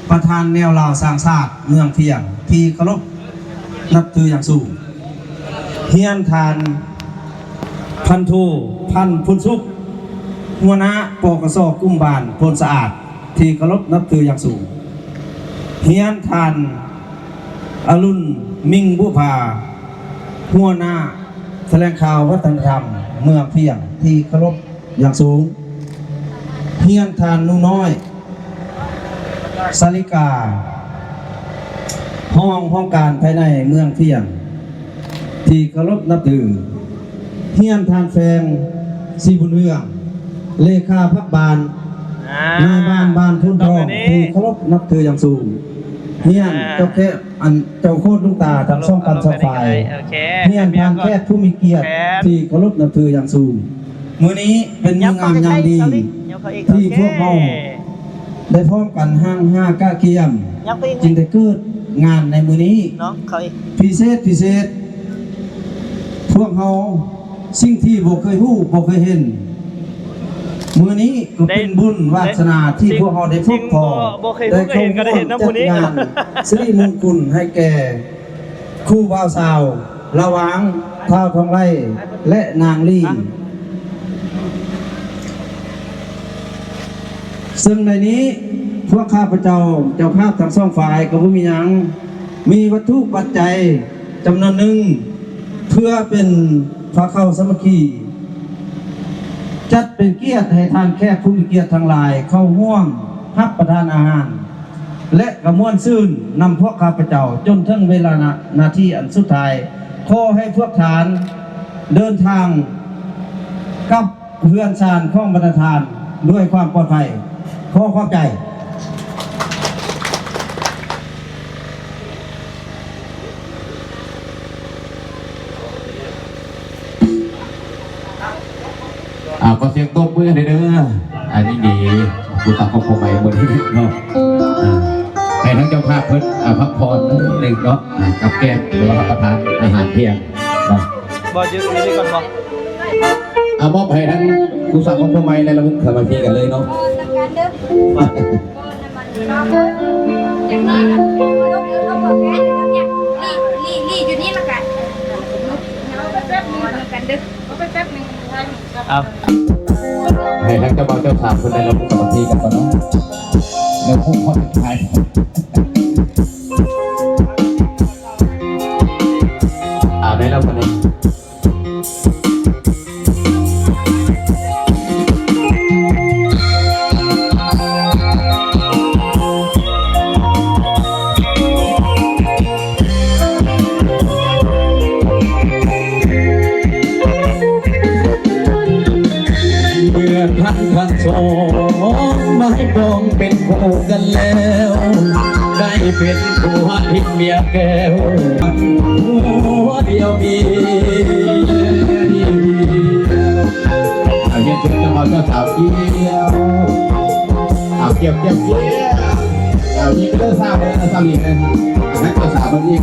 ປະທານແນວລາວສ້າງຊາດເມືອງພຽງ ທີ່ເຄົາລົບນັບຖືຢ່າງສູງ, ຮຽນທ່ານ ພັນໂທ ພັນ ພົນສຸກ ຫົວໜ້າ ປກສ ກຸ່ມບ້ານໂພນສະອາດ ທີ່ເຄົາລົບນັບຖືຢ່າງສູງ, ຮຽນທ່ານ ອະລຸນ ມິງບຸພາ ຫົວໜ້າຖະແຫຼງຂ່າວວັດທະນະທຳເມືອງພຽງ ທີ່ເຄົາລົບຢ່າງສູງ, ຮຽນທ່ານ ໜູນ້ອຍ ສາລິກາ ຮອງຫ້ອງການພາຍໃນເມືອງພຽງ ທີ່ເຄົາລົບນັບຖື, ຮຽນທ່ານ ແຟງ ສີບຸນເຮືອງ ເລຂາພັກບ້ານ ນາຍບ້ານບ້ານໂພນທອງ ທີ່ເຄົາລົບນັບຖືຢ່າງສູງ, ຮຽນເຈົ້າແຂກ ອັນ ເຈົ້າໂຄດລຸງຕາທັງສອງກັນສອງຝ່າຍ, ຮຽນທ່ານແຂກຜູ້ມີກຽດທີ່ເຄົາລົບນັບຖືຢ່າງສູງ. ມື້ນີ້ເປັນມື້ງາມຍາມດີທີ່ພວກເຮົາ ໄດ້ພ້ອມກັນຮ່າງຫາກະກຽມ ຈຶ່ງໄດ້ເກີດງານໃນມື້ນີ້ ພິເສດ ພິເສດ. ພວກເຮົາ ສິ່ງທີ່ບໍ່ເຄີຍຮູ້ ບໍ່ເຄີຍເຫັນ ມື້ນີ້ກໍເປັນບຸນວາສະໜາທີ່ພວກເຮົາໄດ້ພົບພໍ້ ໄດ້ເຂົ້າຮ່ວມຈັດງານສິລິມຸງຄຸນໃຫ້ແກ່ຄູ່ບ່າວສາວ ລະຫວ່າງທ້າວທອງໄຫຼ ແລະ ນາງລີ. ເຊິ່ງໃນນີ້ພວກຂ້າພະເຈົ້າເຈົ້າພາບທັງສອງຝ່າຍກໍບໍ່ມີຫຍັງ ມີວັດຖຸປັດໄຈຈຳນວນໜຶ່ງ ເພື່ອເປັນພາເຂົ້າສາມັກຄີ ຈັດເປັນກຽດໃຫ້ທ່ານແຂກຜູ້ມີກຽດທັງຫຼາຍເຂົ້າຮ່ວມຮັບປະທານອາຫານ ແລະ ກະມ່ວນຊື່ນນຳພວກຂ້າພະເຈົ້າຈົນເຖິງເວລານາ ນາທີອັນສຸດທ້າຍ. ຂໍໃຫ້ພວກທ່ານເດີນທາງກັບ ເຮືອນຊານຂອງບັນດາທ່ານດ້ວຍຄວາມປອດໄພ. ຂໍຂອບໃຈ. ອ່າ ຂໍສຽງຕົບມືໃຫ້ເດີ. ອັນນີ້ດີ ຜູ້ສາວຄອບຄົວໃໝ່ມື້ນີ້ເນາະ. ອ່າ ໃຫ້ທາງເຈົ້າພາບເພິ່ນ ອ່າ ພັກຜ່ອນໜ້ອຍໜຶ່ງເນາະ ອ່າ ກັບແກ້ມ ຫຼືວ່າຮັບປະທານອາຫານທ່ຽງເນາະ. ບໍ່ ຢູ່ ຢູ່ນີ້ກ່ອນບໍ່? ອ່າ ມອບໃຫ້ທາງຜູ້ສາວຄອບຄົວໃໝ່ ແລະ ລະວົງສາມັກຄີກັນເລີຍເນາະ. ເອົາ ໃຫ້ທາງເຈົ້າບ່າວເຈົ້າສາວເພິ່ນໄດ້ລະວົງສາມັກຄີກັນກ່ອນເນາະ. ແລ້ວຜູ້ຄົນສຸດທ້າຍ ອ່າ ໄດ້ແລ້ວບັດນີ້. ເມື່ອທ່ານທັງສອງໝາຍປອງເປັນຄູ່ກັນແລ້ວ ໄດ້ເປັນຜົວທິດເມຍແກ້ວ ຜົວດຽວມີ ເຈົ້າສາວກ່ຽວ ເອົາກ່ຽວ ກ່ຽວ ກ່ຽວ ເອົາຍິງເດີ ສາວເດີ ສາວນີ້ເດີ ໃຫ້ເຈົ້າສາວເບິ່ງອີກ.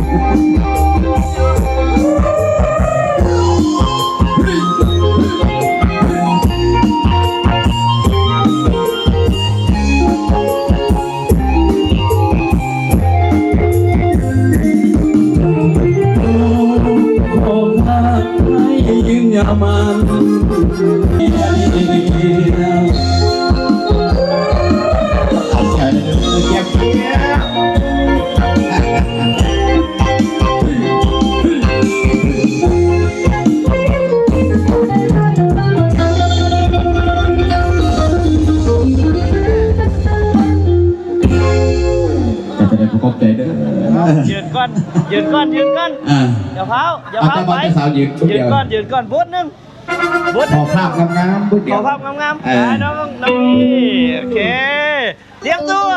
ກໍຈະໄດ້ຂອບໃຈເດີ. ຢືນກ່ອນ ຢືນກ່ອນ ຢືນກ່ອນ. ອ່າ ຢ່າຟ້າວ ຢ່າຟ້າວໄປ. ເຈົ້າສາວຢືນຄົນດຽວ. ຢືນກ່ອນ ຢືນກ່ອນ ບົດໜຶ່ງ ບົດໜຶ່ງ. ຂໍພາບງາມໆ ບົດດຽວ. ຂໍພາບງາມໆ. ເອີ ອ່າ ນ້ອງ ນ້ອງ ໂອເຄ. ຕຽມຕົວ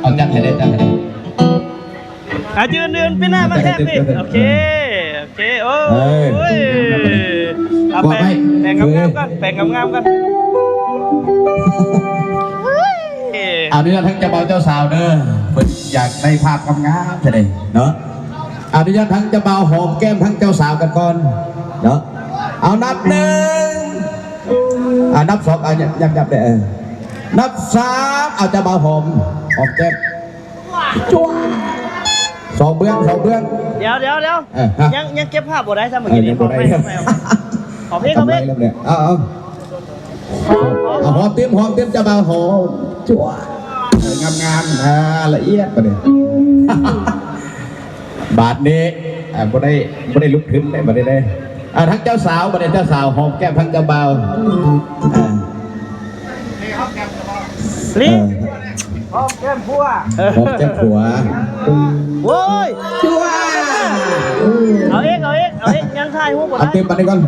ເອົາຈັດໃຫ້ໄດ້ ຈັດໃຫ້ໄດ້. ອ່ະ ຢືນ ຢືນ ປີນໜ້າມາແທກນີ້. ໂອເຄ ໂອເຄ. ໂອ້ຍ ເອີ ເອົາແປງ ແປງງາມໆກ່ອນ ແປງງາມໆກ່ອນ. ອະນຸຍາດທັງເຈົ້າບ່າວເຈົ້າສາວເດີ ເພິ່ນຢາກໄດ້ພາບງາມໆ ຊະເດເນາະ. ອະນຸຍາດທັງເຈົ້າບ່າວຫອມແກ້ມທັງເຈົ້າສາວກັນກ່ອນເນາະ. ເອົາ ນັບໜຶ່ງ ອ່າ ນັບສອງ ອ່າ ຍັບໆ ໄດ້ ເອີ ນັບສາມ ເອົາ ເຈົ້າບ່າວຫອມ ຫອມແກ້ມ ຈົວ ສອງເບື້ອງ ສອງເບື້ອງ. ດຽວ ດຽວ ດຽວ ເອີ ຮະ ຍັງ ຍັງເກັບພາບບໍ່ໄດ້ຊ້ຳ ເມື່ອກີ້ນີ້. ເອີ ຍັງບໍ່ໄດ້ ຫອມເອງ ຫອມເອງ. ເອົາ ເອົາ ຫອມ ຫອມ ຫອມ ຫອມ ຫອມ ຫອມ ເອີ ງາມໆ ອ່າ ລະອຽດບາດນີ້. ບາດນີ້ ອ່າ ບໍ່ໄດ້ ບໍ່ໄດ້ລຸກຂຶ້ນເດ້ ບາດນີ້ເດ້. ອ່າ ທັງເຈົ້າສາວ ບາດນີ້ເຈົ້າສາວຫອມແກ້ມທັງເຈົ້າບ່າວ. ອ່າ ລີ້ ເອີ ຫອມແກ້ມຜົວ ຫອມແກ້ມຜົວ. ໂອ້ຍ ຈົວ ເອົາອີກ ເອົາອີກ ເອົາອີກ. ຍັງຖ່າຍຮູບບໍ່ໄດ້ ເອົາຕື່ມບາດນີ້ກ່ອນ.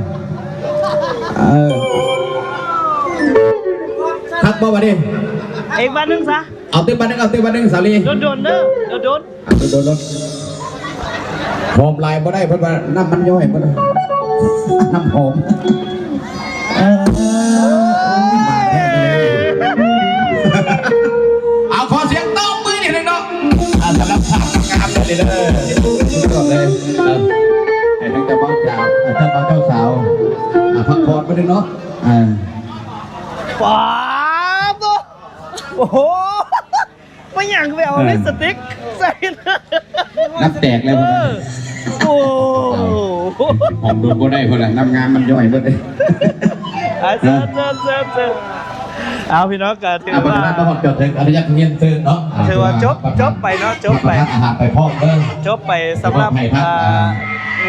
ເອີ ຄັກບໍ່ບາດນີ້? ອີກບາດໜຶ່ງຊະ. ເອົາຕື່ມບາດໜຶ່ງ ເອົາຕື່ມບາດໜຶ່ງ ສາວລີ. ດົນໆເດີ ດົນໆ ອ່ະ ດົນໆ. ຫອມຫຼາຍບໍ່ໄດ້ ເພິ່ນວ່ານ້ຳມັນຍ້ອຍເພິ່ນ ນ້ຳຫອມ. ເອີ ມາແທ້ເລີຍ. ເອົາ ຂໍສຽງຕົບມືອີກໜຶ່ງເນາະ. ອ່າ ສຳລັບສາວງາມເດີ ສຸດຍອດເລີຍ. ເອີ ໃຫ້ທັງເຈົ້າບ່າວເຈົ້າສາວ ອ່າ ພັກຜ່ອນໄປເດີເນາະ. ອ່າ ປາດໂທ້ ໂອ້ໂຫ. ບໍ່ຫຍັງ ໄປເອົາ ເອີ ລິບສະຕິກໃສ່ ນ້ຳແຕກແລ້ວ. ເອີ ໂອ້ ຫອມດົນບໍ່ໄດ້ພຸ້ນລະ ນ້ຳງາມມັນຍ້ອຍເບິດເດ້. ອ່າ ເຊີນ ເຊີນ ເຊີນ ເຊີນ. ເອົາ ພີ່ນ້ອງ ກໍຖືວ່າ ອະນຸຍາດໄປພ້ອມເນາະ. ອ່າ ຖືວ່າຈົບ ຈົບໄປເນາະ ຈົບໄປ ຮັບປະທານອາຫານໄປພ້ອມເດີ ຈົບໄປສຳລັບ ອ່າ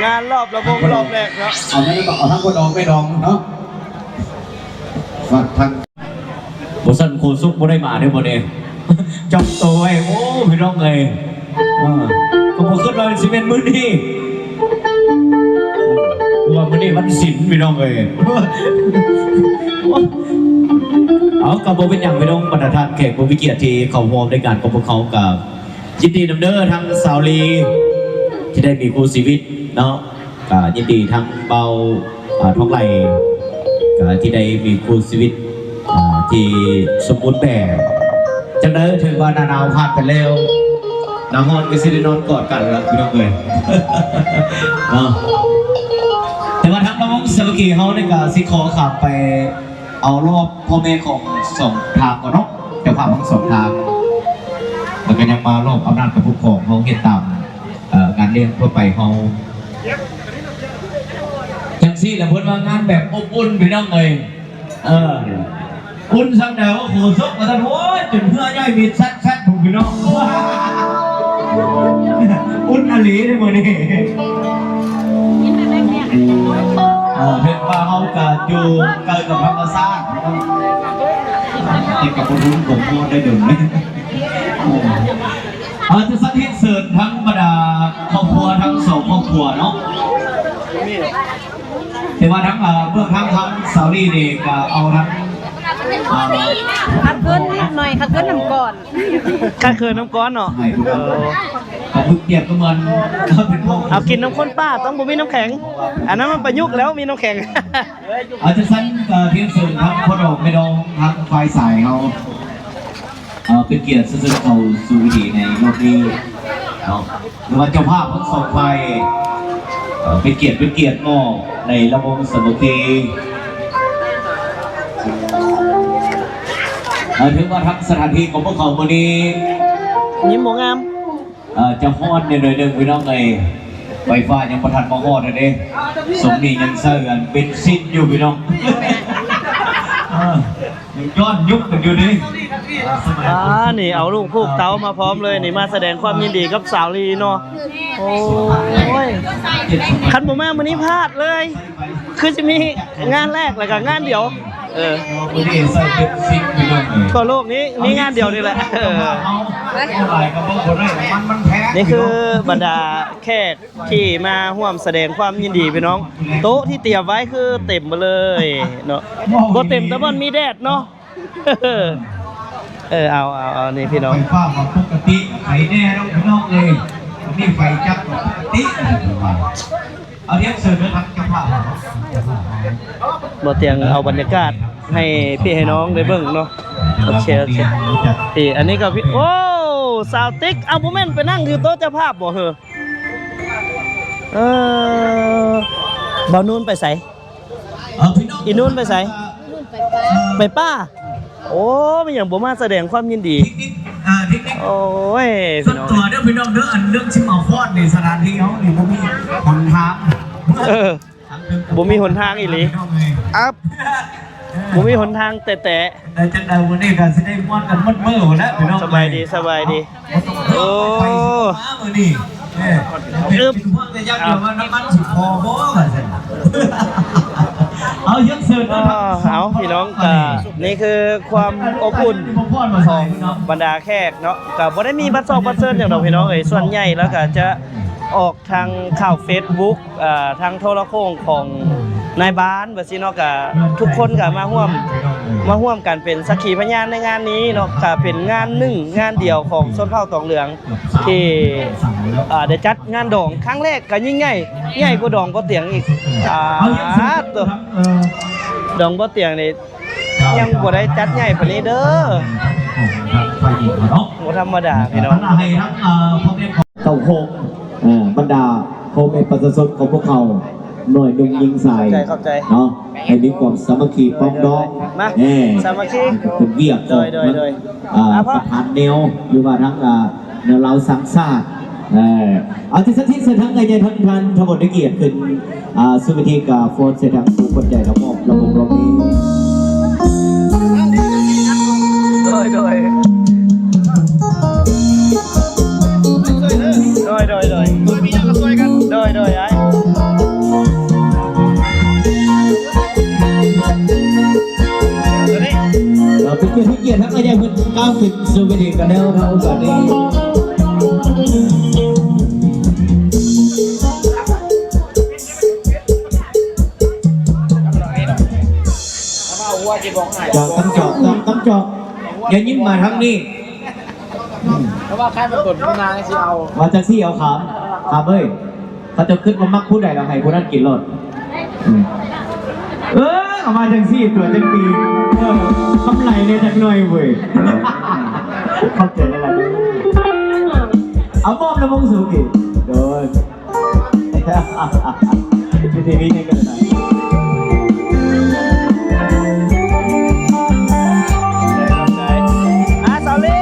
ງານລອບລຳວົງລອບແລກເນາະ. ເອົາແມ່ນ ເອົາທັງພໍ່ດອງແມ່ດອງເນາະ ມາທັງ ບໍ່ຊັ້ນໂຄສົກບໍ່ໄດ້ມາເດ້ມື້ນີ້ ຈັບໂຕໄວ້. ໂອ້ ພີ່ນ້ອງເອີຍ ເອີ ກໍບໍ່ຄິດວ່າຊິແມ່ນມື້ນີ້ ເພາະວ່າມື້ນີ້ວັນສິນ ພີ່ນ້ອງເອີຍ. ເອົາ ກໍບໍ່ເປັນຫຍັງ ພີ່ນ້ອງ ບັນດາທ່ານແຂກຜູ້ມີກຽດທີ່ເຂົ້າຮ່ວມໃນງານຂອງພວກເຮົາ ກໍຍິນດີນຳເດີ ທາງສາວລີທີ່ໄດ້ມີຄູ່ຊີວິດເນາະ. ກໍຍິນດີທັງເບົາ ອ່າ ທອງໄຫຼ ກໍທີ່ໄດ້ມີຄູ່ຊີວິດ ອ່າ ທີ່ສົມບູນແບບ. ຈັ່ງໃດ ຖືວ່າໜ້າໜາວຜ່ານໄປແລ້ວ ໜ້າຮ້ອນກໍຊິໄດ້ນອນກອດກັນລະ ພີ່ນ້ອງເອີຍ ເນາະ. ແຕ່ວ່າທາງລຳວົງສາມັກຄີເຮົານີ້ກໍຊິຂໍຂ້າມໄປເອົາລອບພໍ່ແມ່ຂອງສອງທາງກ່ອນເນາະ ເຈົ້າພາບທັງສອງທາງ ແລ້ວກໍຍັງມາລອບອຳນາດການປົກຄອງເຮົາເຮັດຕາມ ເອີ ງານລ້ຽງທົ່ວໄປເຮົາ ຈັ່ງຊີ້ລະ ເພິ່ນວ່າງານແບບອົບອຸ່ນ ພີ່ນ້ອງເອີຍ. ເອີ ອຸ່ນສ່ຳໃດວ່າໂຄສົກວ່າຊັ້ນ ໂອ້ຍ ຈົນເຫື່ອຍ້ອຍມີດແຊດໆ ພຸ້ນ ພີ່ນ້ອງ. ອຸ່ນອີ່ຫຼີເດ້ມື້ນີ້. ເອີ ເຖິງວ່າເຮົາກະຢູ່ໃກ້ກັບທຳມະຊາດ ແຕ່ກະບໍ່ຮູ້ກົງຮອດໄດ້ດົນ. ເຮົາຈະສາທິດເຊີນທັງບັນດາຄອບຄົວທັງສອງຄອບຄົວເນາະ ແຕ່ວ່າທັງ ເອີ ເບື້ອງທາງ ທາງສາວລີນີ້ກະເອົາທັງ ອ່າ ຄັດເຂີນໜ້ອຍ ຄັດເຂີນນຳກ່ອນ ຄັດເຂີນນຳກ່ອນເນາະ ໃຫ້ເພິ່ນ ເອີ ປາໝຶກປຽກກໍມັນ ເປັນພວກ ເອົາກິນນ້ຳຂ້ນປ່າ ຕ້ອງບໍ່ມີນ້ຳແຂງ ອັນນັ້ນມັນປະຍຸກແລ້ວ ມີນ້ຳແຂງ. ອາ ຈັ່ງຊັ້ນ ເອີ ຮຽນເຊີນທັງພໍ່ດອກແມ່ດອງ ທາງຝ່າຍຊາຍເຮົາ ເອີ ເປັນກຽດເຊີນເຂົ້າສູ່ເວທີໃນຮອບນີ້ເນາະ ຫຼືວ່າເຈົ້າພາບທັງສອງຝ່າຍ ເອີ ເປັນກຽດ ເປັນກຽດເນາະ ໃນລຳວົງສາມັກຄີ ເອີ ຖືວ່າທັງສະຖານທີ່ຂອງພວກເຂົາມື້ນີ້ ຍິ້ມບໍ່ງາມ. ເອີ ຈະຮ້ອນແດ່ໜ້ອຍໜຶ່ງພີ່ນ້ອງເອີຍ ໄຟຟ້າຍັງບໍ່ທັນມາຮອດເດ້ ສົມນີ້ຍັງໃຊ້ອັນເບັນຊິນຢູ່ພີ່ນ້ອງ ເອີ ຍັງຍ້ອນຍຸບກັນຢູ່ເດ້. ອ່າ ນີ້ເອົາລູກຜູກເຕົ້າມາພ້ອມເລີຍ ນີ້ມາສະແດງຄວາມຍິນດີກັບສາວລີເນາະ. ໂອ້ຍ ຄັນບໍ່ມາມື້ນີ້ພາດເລີຍ ຄືຊິມີງານແລກ ແລ້ວກໍງານດຽວ ເອີ ມື້ນີ້ໃສ່ເປັນຊິງພີ່ນ້ອງເອີຍ ທົ່ວໂລກນີ້ມີງານດຽວນີ້ແຫຼະ ເອີ ນີ້ຄືບັນດາແຂກທີ່ມາຮ່ວມສະແດງຄວາມຍິນດີພີ່ນ້ອງ ໂຕະທີ່ຕຽມໄວ້ຄືເຕັມເບີດເລີຍເນາະ ບໍ່ເຕັມແຕ່ບ່ອນມີແດດເນາະ. ເອີ ເອົາ ເອົາ ເອົາ ນີ້ພີ່ນ້ອງ ໄຟຟ້າກໍປົກກະຕິ ໄຟແດ່ເນາະພີ່ນ້ອງເອີຍ ນີ້ໄຟຈັກກໍປົກກະຕິ ເອົາ ຮຽນເຊີນເດີທາງເຈົ້າພາບ ບໍ່ຕຽງເອົາບັນຍາກາດໃຫ້ພີ່ໃຫ້ນ້ອງໄດ້ເບິ່ງເນາະ. ໂອເຄ ໂອເຄ ນີ້ ອັນນີ້ກໍພີ່ ໂອ້ ສາວຕິກ ເອົ້າ ບໍ່ແມ່ນໄປນັ່ງຢູ່ໂຕະເຈົ້າພາບບໍ່ເຮີ ເອີ ບ່າວນູນໄປໃສ? ເອີ ພີ່ນ້ອງ ອີນູນໄປໃສ? ໄປປ່າ. ໂອ້ ເປັນຫຍັງບໍ່ມາສະແດງຄວາມຍິນດີ? ເທັກນິກ ເອີ ເທັກນິກ ໂອ້ຍ ສ່ວນຕົວເດີພີ່ນ້ອງເດີ ອັນເລື່ອງຊິມາຟ້ອນນີ້ ສະຖານທີ່ເຮົານີ້ບໍ່ມີຫົນທາງ ເອີ ບໍ່ມີຫົນທາງອີ່ຫຼີ ອັບ ບໍ່ມີຫົນທາງແຕ່ໆ. ແຕ່ຈັ່ງໃດມື້ນີ້ກໍຊິໄດ້ມ່ວນກັນໝົດມື້ພຸ້ນແຫຼະພີ່ນ້ອງ. ສະບາຍດີ ສະບາຍດີ. ໂອ້ ມາມື້ນີ້ ເອີ ເປັນຫ່ວງແຕ່ຢ່າງດຽວວ່ານ້ຳມັນຊິພໍບໍ່ວ່າຊັ້ນ. ເອົາ ຮຽນເຊີນເນາະ ເອົາ ພີ່ນ້ອງ ກໍນີ້ຄືຄວາມອົບອຸ່ນຂອງບັນດາແຂກເນາະ ກໍບໍ່ໄດ້ມີບັດຊອກບັດເຊີນຫຍັງດອກພີ່ນ້ອງເອີຍ ສ່ວນໃຫຍ່ແລ້ວກໍຈະອອກ ທາງຂ່າວເຟສບຸກ ເອີ ທາງໂທລະໂຄ່ງຂອງນາຍບ້ານວ່າຊີ້ເນາະ ກະທຸກຄົນກະມາຮ່ວມ ມາຮ່ວມກັນເປັນສັກຂີພະຍານໃນງານນີ້ເນາະ ກະເປັນງານໜຶ່ງງານດຽວຂອງຊົນເຜົ່າຕອງເຫຼືອງ ທີ່ ເອີ ໄດ້ຈັດງານດອງຄັ້ງແລກ ກະຍິ່ງໃຫຍ່ ໃຫຍ່ກວ່າດອງບໍ່ຕຽງອີກ. ອາ ໂຕ ດອງບໍ່ຕຽງນີ້ ຍັງບໍ່ໄດ້ຈັດໃຫຍ່ປານນີ້ເດີ ບໍ່ທຳມະດາພີ່ນ້ອງ. ເຕົ້າໂຮງ ເອີ ບັນດາພໍ່ແມ່ປະຊາຊົນຂອງພວກເຮົາ ນ້ອຍໜຸ່ມຍິງຊາຍ ຂອບໃຈ ຂອບໃຈ ເນາະ ໃຫ້ມີຄວາມສາມັກຄີປອງດອງ ມາ ເອີ ສາມັກຄີ ເປັນວຽກຂອງ ໂດຍ ໂດຍ ໂດຍ ອ່າ ອ່າ ປະທານແນວ ຫຼືວ່າທາງ ອ່າ ແນວລາວສ້າງຊາດ. ເອີ ເອົາ ທີ່ສະຖິດໃສ່ທາງໃຫຍ່ ທ່ານ ທ່ານທັງໝົດໄດ້ກຽດຂຶ້ນ ອ່າ ສູ່ເວທີກາຟ້ອນໃສ່ທາງຜູ້ຄົນໃຫຍ່ທັງໝົດລະບົບລອບນີ້. ໂດຍ ໂດຍ ໂດຍ ໂດຍ ໂດຍ ໂດຍ ໂດຍ ອ້າຍ. ເອີ ເປັນກຽດ ເປັນກຽດທັງອາຍາເພິ່ນກ້າວຂຶ້ນສູ່ເວທີກັນແລ້ວໃນໂອກາດນີ້. ຈອກ ຕັ້ງຈອກ ຕັ້ງ ຕັ້ງຈອກ ຢ່າຍິ້ມມາທາງນີ້. ເພາະວ່າໃຄມັນຕົນຂຶ້ນມາຈັ່ງຊີ້ເອົາ ວ່າຈັ່ງຊີ້ເອົາຂາມ ຂາມເອີຍ. ເຂົາເຈົ້າຄິດວ່າມັກຜູ້ໃດລະໃຫ້ຜູ້ນັ້ນກິນໂລດ. ອືມ ເອີ ເອົາມາຈັ່ງຊີ້ຕົວະ ຈັ່ງຕີ ເອີ ກຳໄລແດ່ຈັກໜ້ອຍເວີຍ. ເອີ ຂອບໃຈຫຼາຍໆເດີ. ເອົາມອບລະວົງສຸກິ ໂດຍ ຢູ່ທີ່ນີ້ກໍໄດ້. ອ່າ ສາວລີ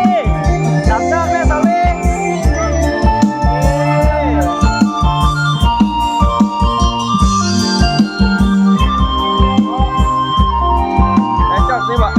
ສາມຈອກແດ່ ສາວລີ. ໄດ້ຈອກນີ້ບໍ່?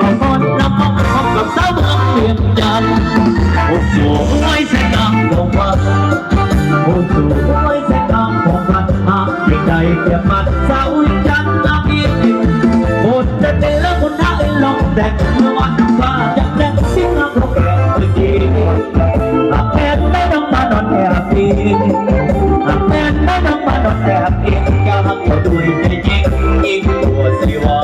ບໍ່ພໍນຳໝອກກັບສາວເມືອງວຽງຈັນ ໂອ້ໂຫ ສາຍງາມຂອງເພິ່ນ ໂອ້ໂຫ ສາຍງາມຂອງເພິ່ນ ຫາກຈະໄດ້ປຽບມັນສາວວຽງຈັນອາມີ ໂອ້ ຈະເປັນລະມຸນ ລອງແຕ່ງເມື່ອວານ ວ່າຈະແຕ່ງ ສິງຫາ ພວກແກເມື່ອກີ້ ຫາກແມ່ນໄດ້ນຳມານອນແອບອີງ ຫາກແມ່ນໄດ້ນຳມານອນແອບອີງ ຢາກຮັກເຈົ້າດ້ວຍໃຈຈິງ ຍິ່ງກວ່າຊິວ່າ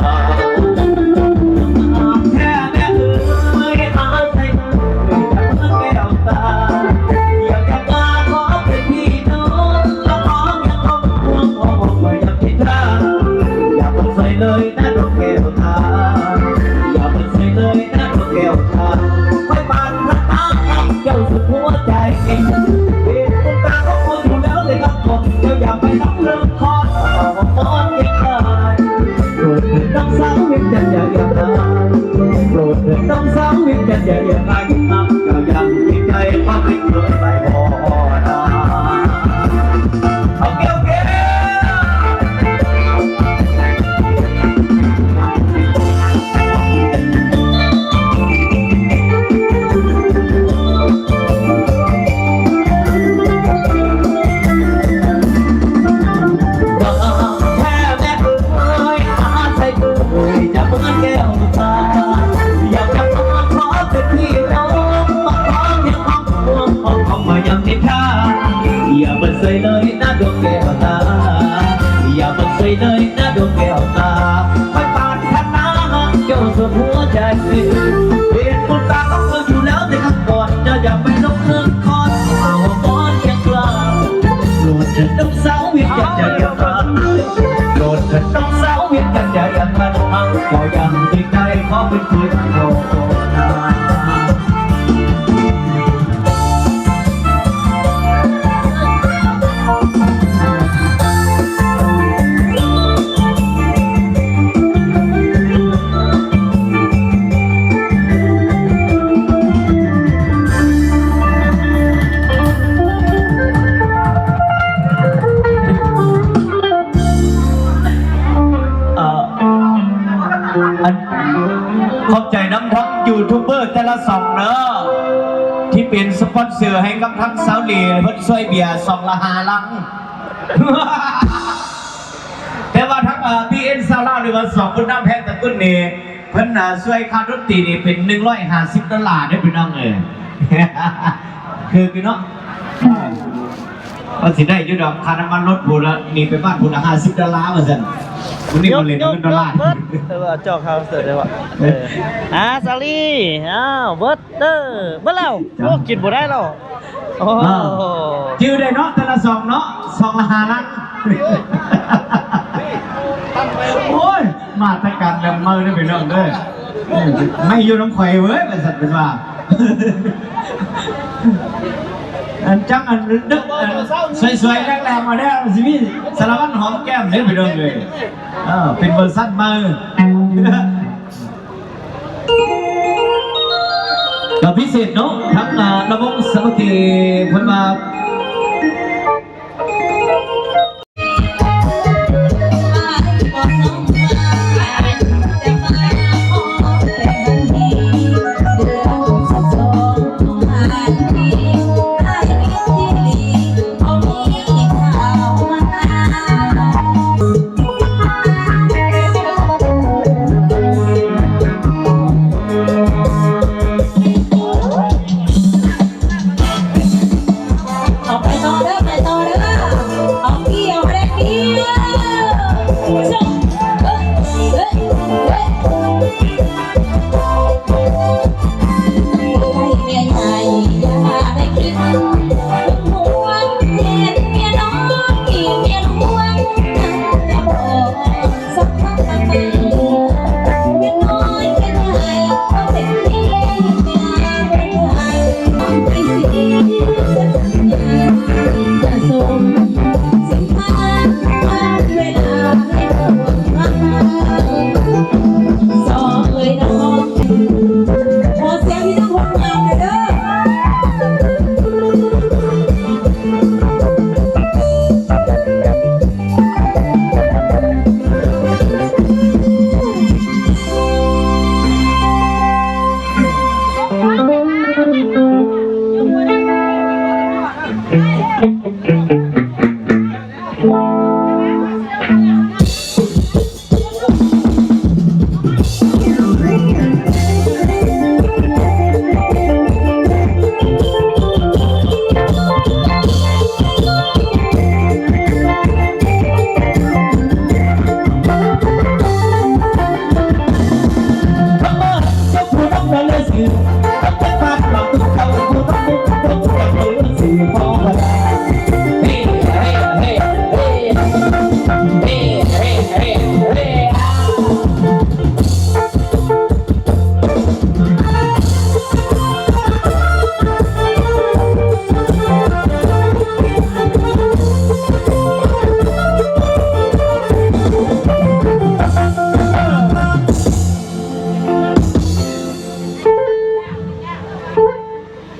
ແທ້ແມ່ເອີຍ ອາໄສເອີຍ ຈາກເມືອງແກ້ວຕາ ຢາກຈະມາຂໍເປັນພີ່ນ້ອງ ຂໍຂອງຢ່າຂອງພວງ ຂໍຂອງບໍ່ຢາກຜິດທາງ ຢ່າເບິ່ງໃສ່ເລີຍນະດອກແກ້ວຕາ ຢ່າເບິ່ງໃສ່ເລີຍນະດອກແກ້ວຕາ ຂ້ອຍປາດຖະໜາຮັກເຈົ້າສຸດຫົວໃຈ ເຫດບຸນຕາຂອງເຮົາຢູ່ແລ້ວແຕ່ກັບຄົນ ເຈົ້າຢ່າໄປນຳເລື່ອງຄອນ ເອົາມານອນເຮັດໄດ້ ໂປດເທີດນ້ອງສາວວຽງຈັນຢ່າເອີຍ ໂປດເທີດນ້ອງສາວວຽງຈັນຢ່າເອີຍ ຮັກເຈົ້າຢ່າງຈິງໃຈ ຄວາມຈິງເກີນໄປບໍ່ໄດ້ ໂອເຄ ໂອເຄ ຢ່າເບິ່ງໃສ່ເລີຍນະດວງແກ້ວຕາ ຢ່າເບິ່ງໃສ່ເລີຍນະດວງແກ້ວຕາ ຂ້ອຍປາດຖະໜາຮັກເຈົ້າສຸດຫົວໃຈ ເຫດບຸນຕາຂອງເຮົາຢູ່ແລ້ວແຕ່ຄັ້ງກ່ອນ ເຈົ້າຢ່າໄປຫຼົບເຄື່ອງຄອນ ເອົາມານອນຄຽງຂ້າງ ໂປດເທີດນ້ອງສາວວຽງຈັນຢ່າຢ່າມາ ໂປດເທີດນ້ອງສາວວຽງຈັນຢ່າຢ່າມາ ເຈົ້າຢ່າງຈິງໃຈ ຂໍເປັນຜູ້ຂອນາ ເອີ ອັນ ຂອບໃຈນຳທັງຢູທູບເບີແຕ່ລະຊ່ອງເດີ ທີ່ເປັນສະປອນເຊີໃຫ້ກັບທາງສາວເລ ເພິ່ນຊ່ວຍເບຍຊ່ອງລະຫ້າລັງ ແຕ່ວ່າທາງ ເອີ ບີເອັນ ຊາວລາວ ຫຼືວ່າຊ່ອງບຸນນາແພງຕະກຸນນີ້ ເພິ່ນ ເອີ ຊ່ວຍຄ່າດົນຕີນີ້ເປັນໜຶ່ງຮ້ອຍຫ້າສິບໂດລາເດີພີ່ນ້ອງເອີຍ ຄື ຄືເນາະ ເອີ ວ່າຊິໄດ້ຢູ່ດອກ ຄ່ານ້ຳມັນລົດພຸ້ນລະ ນີ້ໄປບ້ານພຸ້ນລະຫ້າສິບໂດລາວ່າຊັ້ນ ມື້ນີ້ບໍ່ເຫຼັ້ນເງິນໂດລາ ເອີ ເຈົ້າເຂົາເສີດໄດ້ວ່າ ເອີ ອາ ສາລີ ອ້າວ ເບິດເດີ ເບິດແລ້ວ ໂອ້ ກິນບໍ່ໄດ້ແລ້ວ ໂອ້ ຈື່ໄດ້ເນາະ ແຕ່ລະຊ່ອງເນາະ ຊ່ອງລະຫ້າລັງ ໂອ້ຍ ມາດຕະການດຳເມີເດີພີ່ນ້ອງເດີ ໄມ່ຢູ່ນຳຂ້ອຍເວີຍ ວ່າຊັ້ນເພິ່ນວ່າ ອັນຈັງອັນດຶກ ອັນສວຍໆ ແລກໆ ມາແລ້ວ ຊິມີສາລະວັນຫອມແກ້ມເດີພີ່ນ້ອງເອີຍ ເອີ ເປັນເວີຊັນໃໝ່ ກໍພິເສດເນາະ ທັງ ອາ ລຳວົງສາມັກຄີເພິ່ນວ່າ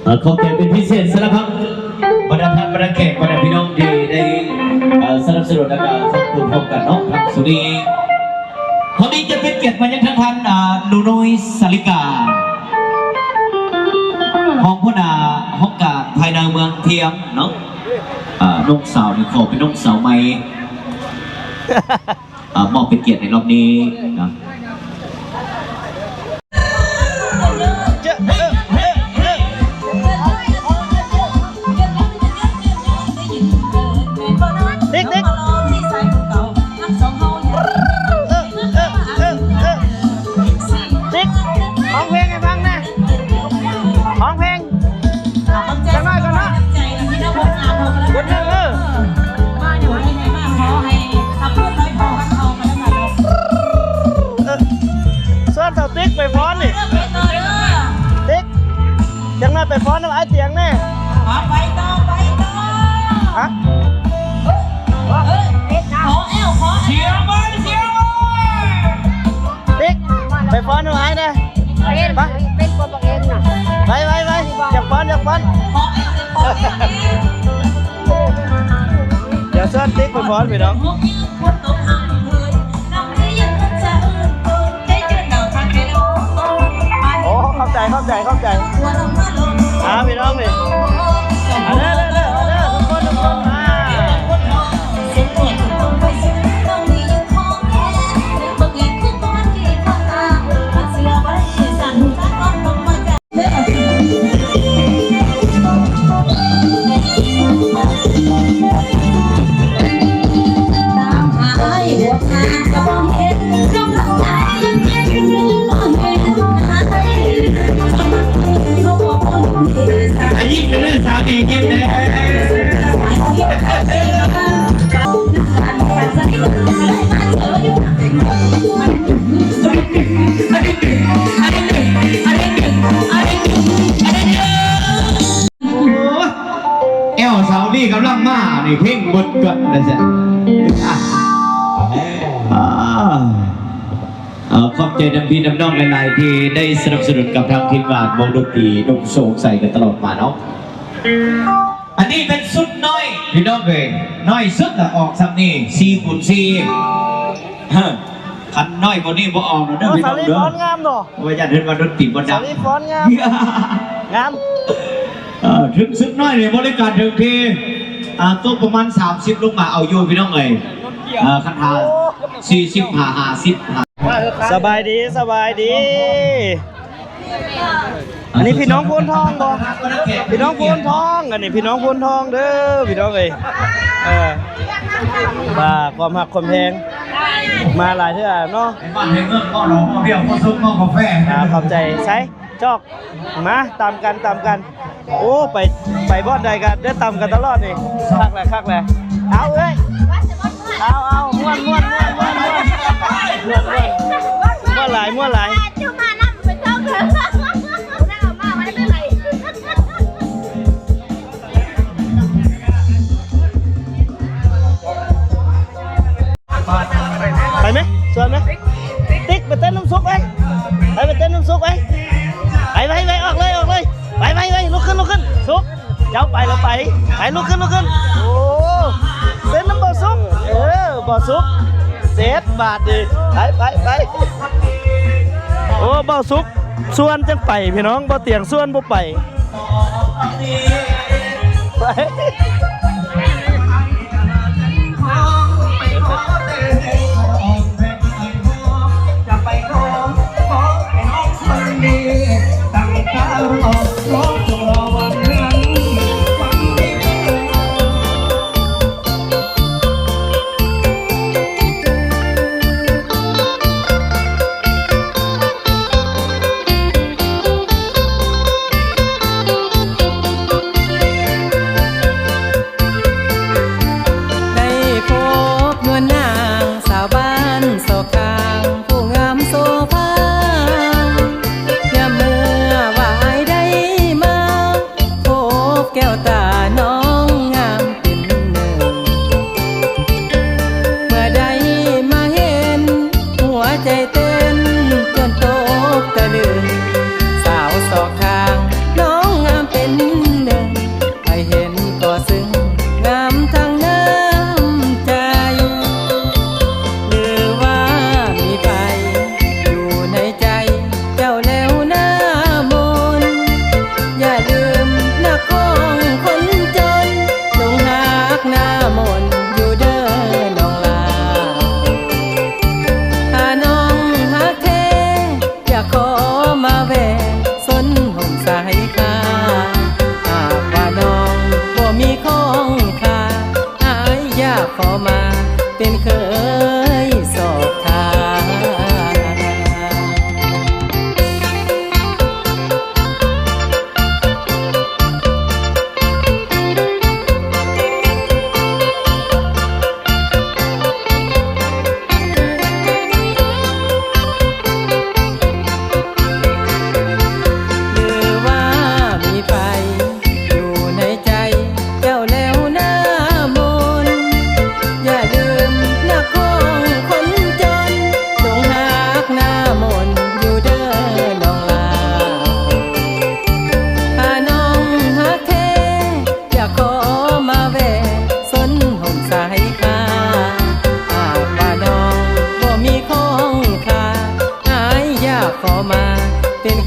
ເອີ ຂອບໃຈເປັນພິເສດສຳລັບບັນດາທ່ານ ບັນດາແຂກ ບັນດາພີ່ນ້ອງທີ່ໄດ້ ເອີ ສະໜັບສະໜູນ ແລະກະຂອບຄຸນພ້ອມກັນເນາະ ທາງສຸນີ. ເຮົານີ້ຈະເປັນກຽດມາຍັງທາງທ່ານ ອາ ໜູນ້ອຍ ສາລິກາ ຮອງຫົວໜ້າຫ້ອງການພາຍໃນເມືອງທຽມເນາະ. ອາ ນ້ອງສາວນີ້ຂໍເປັນນ້ອງສາວໃໝ່. ອ່າ ມອບເປັນກຽດໃນຮອບນີ້ນະ. ຕິກ ຕິກ ຕິກ ຮ້ອງເພງໃຫ້ຟັງແດ່ ຮ້ອງເພງ. ຈັກໜ້ອຍກ່ອນເນາະ ບົດໜຶ່ງ ເອີ ເອີ ຊວນເຖົ້າຕິກໄປຟ້ອນນີ້ ຕິກ ຈັກໜ້ອຍໄປຟ້ອນນຳອ້າຍຕຽງແດ່. ໄປຕໍ່ ໄປຕໍ່ ຮະ ເອີ ເອີ ຂໍແອວ ຂໍແອວ ສຽງໄວ້ ສຽງໄວ້. ຕິກ ໄປຟ້ອນນຳອ້າຍແດ່ ໄປ ເປັນກວ່າບັກເອັນນະ ໄປ ໄປ ໄປ ຢາກຟ້ອນ ຢາກຟ້ອນ. ດຽວເຊີນຕິກໄປຟ້ອນພີ່ນ້ອງ. ໂອ້ ຂອບໃຈ ຂອບໃຈ ຂອບໃຈ. ອ່າ ພີ່ນ້ອງນີ້ ເອົາເດີ ເດີ ເດີ ເດີ ທຸກຄົນ ທຸກຄົນ ອ່າ. ໂອ້ຍ ແອວສາວນີ້ກຳລັງມານີ້ ເພງເບິດກ່ອນວ່າຊັ້ນ. ອ່າ ເອີ ຂອບໃຈນຳພີ່ນຳນ້ອງຫຼາຍໆ ທີ່ໄດ້ສະໜັບສະໜູນກັບທາງທີມງານວົງດົນຕີໜຸ່ມໂຊກໃສກັນຕະຫຼອດມາເນາະ. ອັນນີ້ເປັນຊຸດນ້ອຍ ພີ່ນ້ອງເອີຍ ນ້ອຍສຸດລະອອກສ່ຳນີ້ ສີ່ຄູນສີ່. ຄັນນ້ອຍກວ່ານີ້ບໍ່ອອກແລ້ວເດີ ພີ່ນ້ອງເດີ. ໂອ້ ສາລີຟ້ອນງາມເນາະ ວ່າຢ່າເຫັນວ່າດົນຕີບໍ່ດັງ ງາມ ງາມ. ເອີ ເຖິງຊຸດນ້ອຍນີ້ບໍລິການເຖິງທີ່ ອ່າ ຕົກປະມານສາມສິບລົງມາເອົາຢູ່ ພີ່ນ້ອງເອີຍ. ເອີ ຄັນຖ້າສີ່ສິບ ຫ້າສິບ. ສະບາຍດີ ສະບາຍດີ. ອັນນີ້ພີ່ນ້ອງໂພນທອງບໍ່? ພີ່ນ້ອງໂພນທອງ ອັນນີ້ພີ່ນ້ອງໂພນທອງເດີ ພີ່ນ້ອງເອີຍ. ເອີ ວ່າຄວາມຮັກຄວາມແພງ ມາຫຼາຍເທື່ອເນາະ. ອ່າ ຂອບໃຈ. ໃສ ຈອກ ມາ ຕຳກັນ ຕຳກັນ. ໂອ້ ໄປ ໄປບ່ອນໃດກະໄດ້ຕຳກັນຕະຫຼອດນີ້. ຄັກແຫຼະ ຄັກແຫຼະ. ເອົາເອີຍ ເອົາ ເອົາ ມ່ວນ ມ່ວນ ມ່ວນ ມ່ວນ ມ່ວນ ມ່ວນ ມ່ວນຫຼາຍ ມ່ວນຫຼາຍ. ໄປໄໝ? ຊວນໄໝ? ຕິກ ໄປເຕັ້ນນຳສຸກໄປ ໄປ ໄປເຕັ້ນນຳສຸກໄປ. ໄປ ໄປ ໄປ ອອກເລີຍ ອອກເລີຍ. ໄປ ໄປ ໄປ ລຸກຂຶ້ນ ລຸກຂຶ້ນ ສຸກ ເຈົ້າໄປລະໄປ ໄປ ລຸກຂຶ້ນ ລຸກຂຶ້ນ. ໂອ້ ເຕັ້ນນຳບ່າວສຸກ ເອີ ບ່າວສຸກ ເສັດບາດນີ້. ໄປ ໄປ ໄປ. ໂອ້ ບ່າວສຸກຊວນຈັ່ງໄປ ພີ່ນ້ອງ ບ່າວຕຽງຊວນບໍ່ໄປ. ໄປ.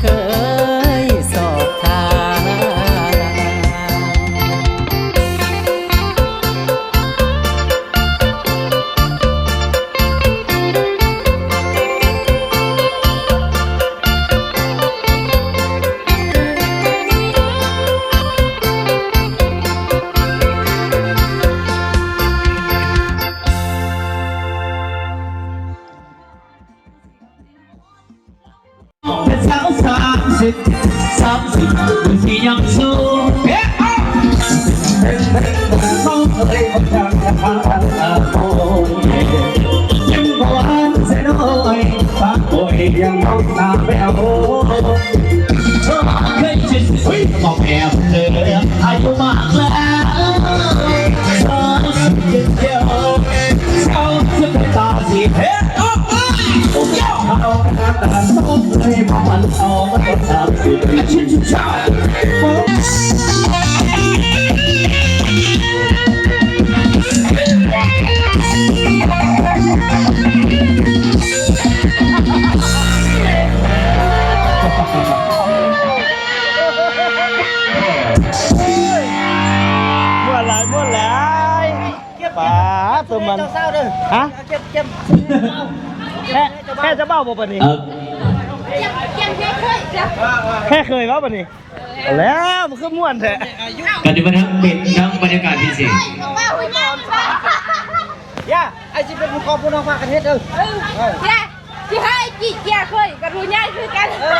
ເຄີຍສອບຖາມ. ເປັນສາວສາມສິບ ສາມສິບ ຢູ່ທີ່ຍັງໂສດ ເຮັດ ເອີ ເປັນເພິ່ນເພິ່ນນ້ອງເອີຍ ບໍ່ຈັກຈະຫາ ໂອ້ຍ ຍັງບໍ່ຫວານແຊນ້ອຍ ປາກໂອຍ ຍັງມອງຕາແວວ ເຄີຍຊິ ເຮີ້ຍ ບອກແອບເລີຍ ອາຍຸມາກແລ້ວ ສາມສິບເຈັດແລ້ວ ສາວສະເປັນຕາຊິເຮັດ ມ່ວນຫຼາຍ ມ່ວນຫຼາຍ. ປາດ ຕົວມັນ ເຈົ້າສາວເດີ ຮະ ເກັບ ເກັບ ແພ້ ແພ້ຈະເວົ້າບໍ່ປານນີ້? ເອີ ແພ້ເຄີຍເວົ້າປານນີ້? ແລ້ວ ມັນຄືມ່ວນແທ້. ປັດຈຸບັນທັງເປັນທັງບັນຍາກາດພິເສດ. ຢ່າ ອ້າຍຊິເປັນຜູ້ຂອບຜູ້ນ້ອງພາກັນເຮັດເດີ. ເອີ ຢ່າ ຊິໃຫ້ຈີ້ເກຍເຄີຍກັບຜູ້ໃຫຍ່ຄືກັນ. ເອີ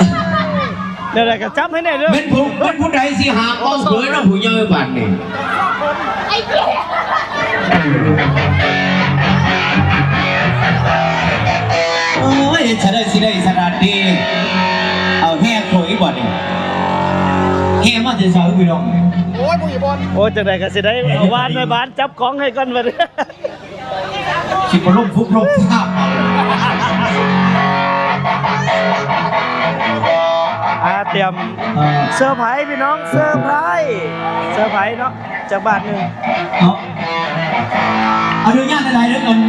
ແນວໃດກໍຈັບໃຫ້ແນ່ເດີ. ແມ່ນຜູ້ ແມ່ນຜູ້ໃດຊິຫາເວົ້າເຂີນນຳຜູ້ໃຫຍ່ບາດນີ້. ໄອ້ເກຍ ໂອ້ຍ ເຮັດຈັ່ງໃດຊິໄດ້ຂະໜາດນີ້. ເອົາແຮ່ຂ້ອຍບາດນີ້ ແຮ່ມາແຕ່ໃສພີ່ນ້ອງ? ໂອ້ຍ ບໍ່ຢູ່ບ່ອນ. ໂອ້ຍ ຈັ່ງໃດກໍຊິໄດ້ ເອົາວານແມ່ບ້ານຈັບກອງໃຫ້ກ່ອນບາດນີ້. ຊິບໍ່ລົ້ມຟຸບລົ້ມຟາບ. ອ່າ ຕຽມ ເອີ ເຊີໄພພີ່ນ້ອງ ເຊີໄພ ເຊີໄພເນາະ ຈັກບາດໜຶ່ງເນາະ. ອະນຸຍາດຫຼາຍໆເດີ ອັນ